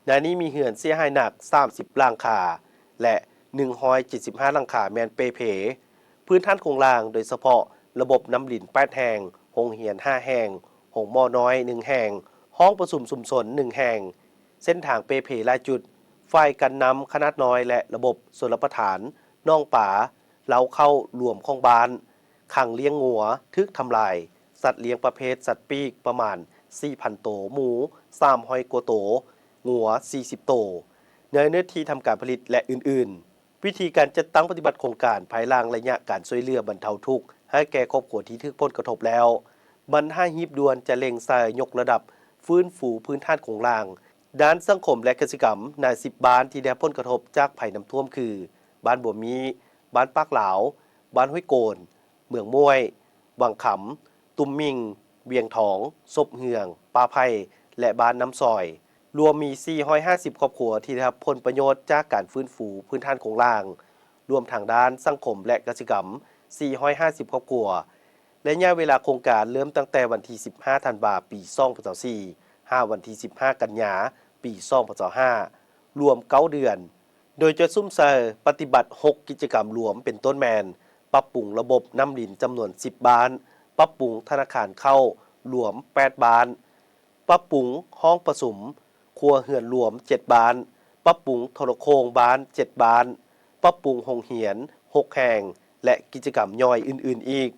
ໃນນີ້ມີເຮືອນເສຍຫາຍໜັກສາມສິບຫຼັງຄາ ແລະ ໜຶ່ງຮ້ອຍເຈັດສິບຫ້າຫຼັງຄາແມ່ນເປ່ເພ. ພື້ນຖານໂຄງລ່າງ ໂດຍສະເພາະລະບົບນ້ຳລິນແປດແຫ່ງ, ໂຮງຮຽນຫ້າແຫ່ງ, ໂຮງໝໍນ້ອຍໜຶ່ງແຫ່ງ, ຫ້ອງປະຊຸມຊຸມຊົນໜຶ່ງແຫ່ງ, ເສັ້ນທາງເປ່ເພຫຼາຍຈຸດ, ຝາຍກັນນ້ຳຂະໜາດນ້ອຍ ແລະ ລະບົບຊົນລະປະທານ, ໜອງປາ, ເລົ້າເຂົ້າລວມຂອງບ້ານ, ຄັງລ້ຽງງົວຖືກທຳລາຍ, ສັດລ້ຽງປະເພດສັດປີກປະມານສີ່ພັນໂຕ, ໝູສາມຮ້ອຍກວ່າໂຕ, ງົວສີ່ສິບໂຕ, ໃນເນື້ອທີ່ທຳການຜະລິດ ແລະ ອື່ນໆ. ວິທີການຈັດຕັ້ງປະຕິບັດໂຄງການພາຍຫຼັງໄລຍະການຊ່ວຍເຫຼືອບັນເທົາທຸກໃຫ້ແກ່ຄອບຄົວທີ່ຖືກຜົນກະທົບແລ້ວ, ບັນຫາຮີບດ່ວນຈະເລັ່ງໃສ່ຍົກລະດັບຟື້ນຟູພື້ນຖານໂຄງລ່າງ ດ້ານສັງຄົມ ແລະ ກະສິກຳໃນສິບບ້ານທີ່ໄດ້ຮັບຜົນກະທົບຈາກໄພນ້ຳຖ້ວມຄື ບ້ານບົວມີ້, ບ້ານປາກລາວ, ບ້ານຫ້ວຍໂກນ, ເມືອງມ້ວຍ, ວັງຄຳ, ຕຸ່ມໝິ່ງ, ວຽງທອງ, ສົບເຮືອງ, ປ່າໄຜ່ ແລະ ບ້ານນ້ຳຊອຍ. ລວມມີສີ່ຮ້ອຍຫ້າສິບຄອບຄົວທີ່ໄດ້ຮັບຜົນປະໂຫຍດຈາກການຟື້ນຟູພື້ນຖານໂຄງລ່າງ, ລວມທັງດ້ານສັງຄົມ ແລະ ກະສິກຳ ສີ່ຮ້ອຍຫ້າສິບຄອບຄົວ. ໄລຍະເວລາໂຄງການເລີ່ມຕັ້ງແຕ່ວັນທີສິບຫ້າ ທັນວາ ປີສອງພັນຊາວສີ່ ຫາວັນທີສິບຫ້າ ກັນຍາ ປີສອງພັນຊາວຫ້າ ລວມເກົ້າເດືອນ, ໂດຍຈະສຸມໃສ່ປະຕິບັດຫົກກິດຈະກຳລວມ ເປັນຕົ້ນແມ່ນ ປັບປຸງລະບົບນ້ຳລິນຈຳນວນສິບບ້ານ, ປັບປຸງທະນາຄານເຂົ້າລວມແປດບ້ານ, ປັບປຸງຫ້ອງປະຊຸມຄົວເຮືອນລວມເຈັດບ້ານ, ປັບປຸງໂທລະໂຄ່ງບ້ານເຈັດບ້ານ, ປັບປຸງໂຮງຮຽນຫົກແຫ່ງ ແລະ ກິດຈະກຳຍ່ອຍອື່ນໆອີກ.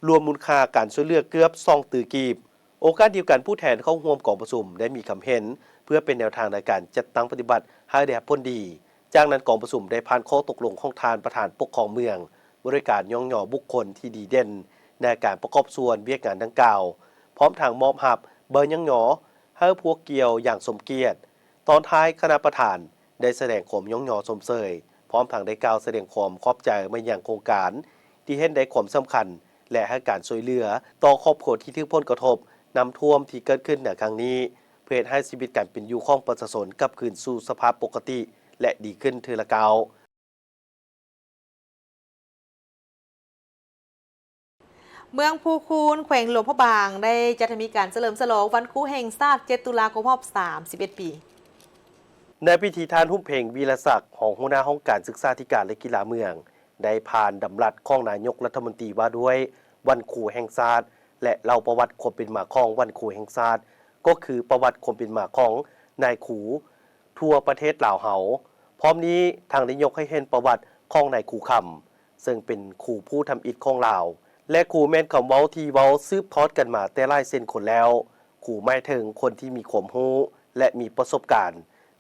ລວມມູນຄ່າການຊ່ວຍເຫຼືອເກືອບສອງຕື້ກີບ. ໂອກາດດຽວກັນ, ຜູ້ແທນເຂົ້າຮ່ວມກອງປະຊຸມໄດ້ມີຄຳເຫັນເພື່ອເປັນແນວທາງໃນການຈັດຕັ້ງປະຕິບັດໃຫ້ໄດ້ຮັບຜົນດີ. ຈາກນັ້ນ, ກອງປະຊຸມໄດ້ຜ່ານຂໍ້ຕົກລົງຂອງທ່ານປະທານປົກຄອງເມືອງ, ບໍລິການຍ້ອງຍໍບຸກຄົນທີ່ດີເດັ່ນໃນການປະກອບສ່ວນວຽກງານດັ່ງກ່າວ, ພ້ອມທັງມອບຮັບໃບຍ້ອງຍໍໃຫ້ພວກກ່ຽວຢ່າງສົມກຽດ. ຕອນທ້າຍ, ຄະນະປະທານໄດ້ສະແດງຄວາມຍ້ອງຍໍຊົມເຊີຍ, ພ້ອມທັງໄດ້ກ່າວສະແດງຄວາມຂອບໃຈມາຍັງໂຄງການທີ່ເຫັນໄດ້ຄວາມສຳຄັນ ແລະ ໃຫ້ການຊ່ວຍເຫຼືອຕໍ່ຄອບຄົວທີ່ຖືກຜົນກະທົບນ້ຳຖ້ວມທີ່ເກີດຂຶ້ນໃນຄັ້ງນີ້, ເພື່ອເຮັດໃຫ້ຊີວິດການເປັນຢູ່ຂອງປະຊາຊົນກັບຄືນສູ່ສະພາບປົກກະຕິ ແລະ ດີຂຶ້ນເທື່ອລະກ້າວ. ເມືອງພູຄູນ ແຂວງຫຼວງພະບາງ ໄດ້ຈັດໃຫ້ມີການສະເຫຼີມສະຫຼອງວັນຄູແຫ່ງຊາດ ເຈັດ ຕຸລາ ຄົບຮອບ ສາມສິບເອັດ ປີ. ໃນພິທີ, ທ່ານ ຫຸ້ມເພັງ ວີລະສັກ ຮອງຫົວໜ້າຫ້ອງການສຶກສາທິການ ແລະ ກິລາເມືອງ ໄດ້ຜ່ານດຳລັດຂອງນາຍົກລັດຖະມົນຕີວ່າດ້ວຍວັນຄູແຫ່ງຊາດ ແລະ ເລົ່າປະຫວັດຄວາມເປັນມາຂອງວັນຄູແຫ່ງຊາດ, ກໍຄືປະຫວັດຄວາມເປັນມາຂອງນາຍຄູທົ່ວປະເທດລາວເຮົາ. ພ້ອມນີ້ທັງໄດ້ຍົກໃຫ້ເຫັນປະຫວັດຂອງນາຍຄູຄຳ, ເຊິ່ງເປັນຄູຜູ້ທຳອິດຂອງລາວ ແລະ ຄູແມ່ນຄຳເວົ້າທີ່ເວົ້າສືບທອດກັນມາແຕ່ຫຼາຍເຊັ່ນຄົນແລ້ວ. ຄູໝາຍເຖິງຄົນທີ່ມີຄວາມຮູ້ ແລະ ມີປະສົບການ,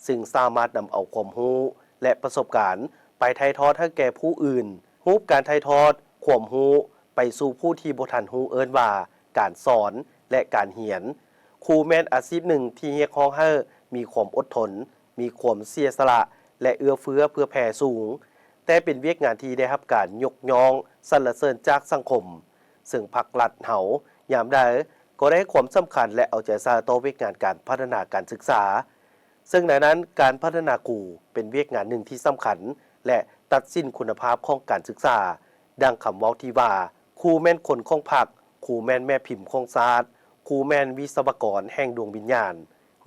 ຊຶ່ງສາມາດນຳເອົາຄວາມຮູ້ ແລະ ປະສົບການໄປຖ່າຍທອດໃຫ້ແກ່ຜູ້ອື່ນ. ຮູບການຖ່າຍທອດຄວາມຮູ້ໄປສູ່ຜູ້ທີ່ບໍ່ທັນຮູ້ເອີ້ນວ່າການສອນ ແລະ ການຮຽນ. ຄູແມ່ນອາຊີບໜຶ່ງທີ່ຮຽກຮ້ອງໃຫ້ມີຄວາມອົດທົນ, ມີຄວາມເສຍສະຫຼະ ແລະ ເອື້ອເຟື້ອເພື່ອແຜ່ສູງ, ແຕ່ເປັນວຽກງານທີ່ໄດ້ຮັບການຍົກຍ້ອງສັນລະເສີນຈາກສັງຄົມ, ເຊິ່ງພັກລັດເຮົາຍາມໃດກໍໄດ້ໃຫ້ຄວາມສຳຄັນ ແລະ ເອົາໃຈໃສ່ຕໍ່ວຽກງານການພັດທະນາການສຶກສາ. ເຊິ່ງໃນນັ້ນການພັດທະນາຄູເປັນວຽກງານໜຶ່ງທີ່ສຳຄັນ ແລະ ຕັດສິນຄຸນນະພາບຂອງການສຶກສາ, ດັ່ງຄຳເວົ້າທີ່ວ່າ, ຄູແມ່ນຄົນຂອງພັກ, ຄູແມ່ນແມ່ພິມຂອງຊາດ, ຄູແມ່ນວິສະວະກອນແຫ່ງດວງວິນຍານ.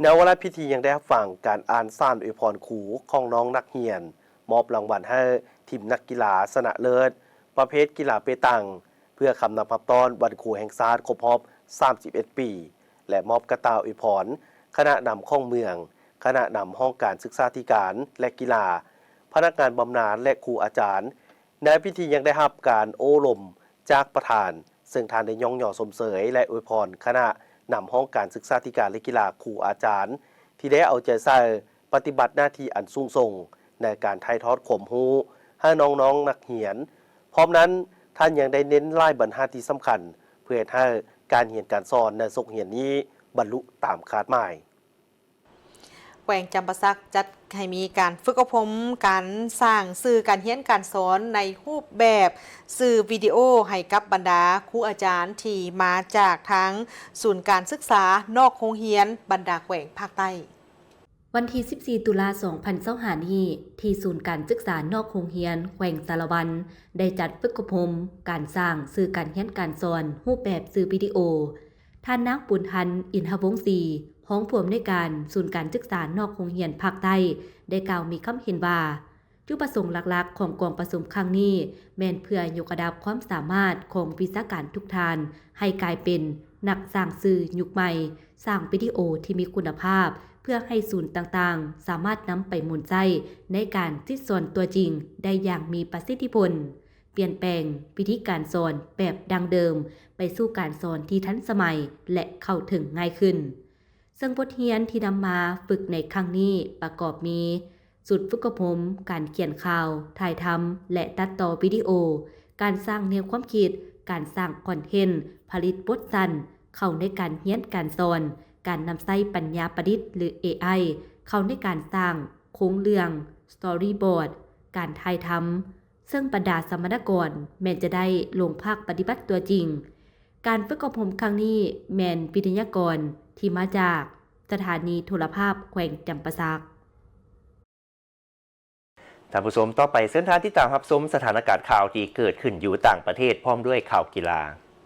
ໃນວາລະພິທີຍັງໄດ້ຮັບຟັງການອ່ານສານອວຍພອນຄູຂອງນ້ອງນັກຮຽນ, ມອບລາງວັນໃຫ້ທີມນັກກິລາຊະນະເລີດປະເພດກິລາເປຕັງ ເພື່ອຄຳນັບຮັບຕ້ອນວັນຄູແຫ່ງຊາດຄົບຮອບສາມສິບເອັດປີ ແລະ ມອບກະຕ່າອວຍພອນຄະນະນຳຂອງເມືອງ, ຄະນະນຳຫ້ອງການສຶກສາທິການ ແລະ ກິລາ, ພະນັກງານບຳນານ ແລະ ຄູອາຈານ. ໃນພິທີຍັງໄດ້ຮັບການໂອ້ລົມຈາກປະທານ, ເຊິ່ງທ່ານໄດ້ຍ້ອງຍໍຊົມເຊີຍ ແລະ ອວຍພອນຄະນະນຳຫ້ອງການສຶກສາທິການ ແລະ ກິລາ, ຄູອາຈານ ທີ່ໄດ້ເອົາໃຈໃສ່ປະຕິບັດໜ້າທີ່ອັນສູງສົ່ງໃນການຖ່າຍທອດຄວາມຮູ້ໃຫ້ນ້ອງໆນັກຮຽນ. ພ້ອມນັ້ນ, ທ່ານຍັງໄດ້ເນັ້ນຫຼາຍບັນຫາທີ່ສຳຄັນ ເພື່ອເຮັດໃຫ້ການຮຽນການສອນໃນສົກຮຽນນີ້ບັນລຸຕາມຄາດໝາຍ. ແຂວງຈຳປາສັກຈັດໃຫ້ມີການຝຶກອົບຮົມການສ້າງສື່ການຮຽນການສອນໃນຮູບແບບສື່ວິດີໂອໃຫ້ກັບບັນດາຄູອາຈານທີ່ມາຈາກທາງສູນການສຶກສານອກໂຮງຮຽນບັນດາແຂວງພາກໃຕ້. ວັນທີສິບສີ່ ຕຸລາ ສອງພັນຊາວຫ້ານີ້, ທີ່ສູນການສຶກສານອກໂຮງຮຽນແຂວງສາລະວັນ ໄດ້ຈັດຝຶກອົບຮົມການສ້າງສື່ການຮຽນການສອນຮູບແບບສື່ວິດີໂອ. ທ່ານນາງ ປຸນທັນ ອິນທະວົງສີ, ຮອງຜູ້ອຳນວຍການສູນການສຶກສານອກໂຮງຮຽນພາກໃຕ້ ໄດ້ກ່າວມີຄຳເຫັນວ່າ, ຈຸດປະສົງຫຼັກໆຂອງກອງປະຊຸມຄັ້ງນີ້ ແມ່ນເພື່ອຍົກລະດັບຄວາມສາມາດຂອງວິຊາການທຸກທ່ານ ໃຫ້ກາຍເປັນນັກສ້າງສື່ຍຸກໃໝ່, ສ້າງວິດີໂອທີ່ມີຄຸນນະພາບ ເພື່ອໃຫ້ສູນຕ່າງໆສາມາດນຳໄປໝູນໃຊ້ໃນການສິດສອນຕົວຈິງໄດ້ຢ່າງມີປະສິດທິຜົນ, ປ່ຽນແປງວິທີການສອນແບບດັ້ງເດີມໄປສູ່ການສອນທີ່ທັນສະໄໝ ແລະ ເຂົ້າເຖິງງ່າຍຂຶ້ນ. ເຊິ່ງບົດຮຽນທີ່ນຳມາຝຶກໃນຄັ້ງນີ້ປະກອບມີ ຊຸດຝຶກອົບຮົມການຂຽນຂ່າວ, ຖ່າຍທຳ ແລະ ຕັດຕໍ່ວິດີໂອ, ການສ້າງແນວຄວາມຄິດ, ການສ້າງຄອນເທັນ, ຜະລິດບົດສັ້ນເຂົ້າໃນການຮຽນການສອນ, ການນຳໃຊ້ປັນຍາປະດິດ ຫຼື ເອໄອ ເຂົ້າໃນການສ້າງໂຄງເລື່ອງ, ສະຕໍຣີບອດ, ການຖ່າຍທຳ, ເຊິ່ງບັນດາສຳມະນາກອນແມ່ນຈະໄດ້ລົງພາກປະຕິບັດຕົວຈິງ. ການຝຶກອົບຮົມຄັ້ງນີ້ແມ່ນວິທະຍາກອນທີ່ມາຈາກສະຖານີໂທລະພາບແຂວງຈຳປາສັກ. ທ່ານຜູ້ຊົມ, ຕໍ່ໄປເຊີນທ່ານຕິດຕາມຮັບຊົມສະຖານະການຂ່າວທີ່ເກີດຂຶ້ນຢູ່ຕ່າງປະເທດ ພ້ອມດ້ວຍຂ່າວກິລາ.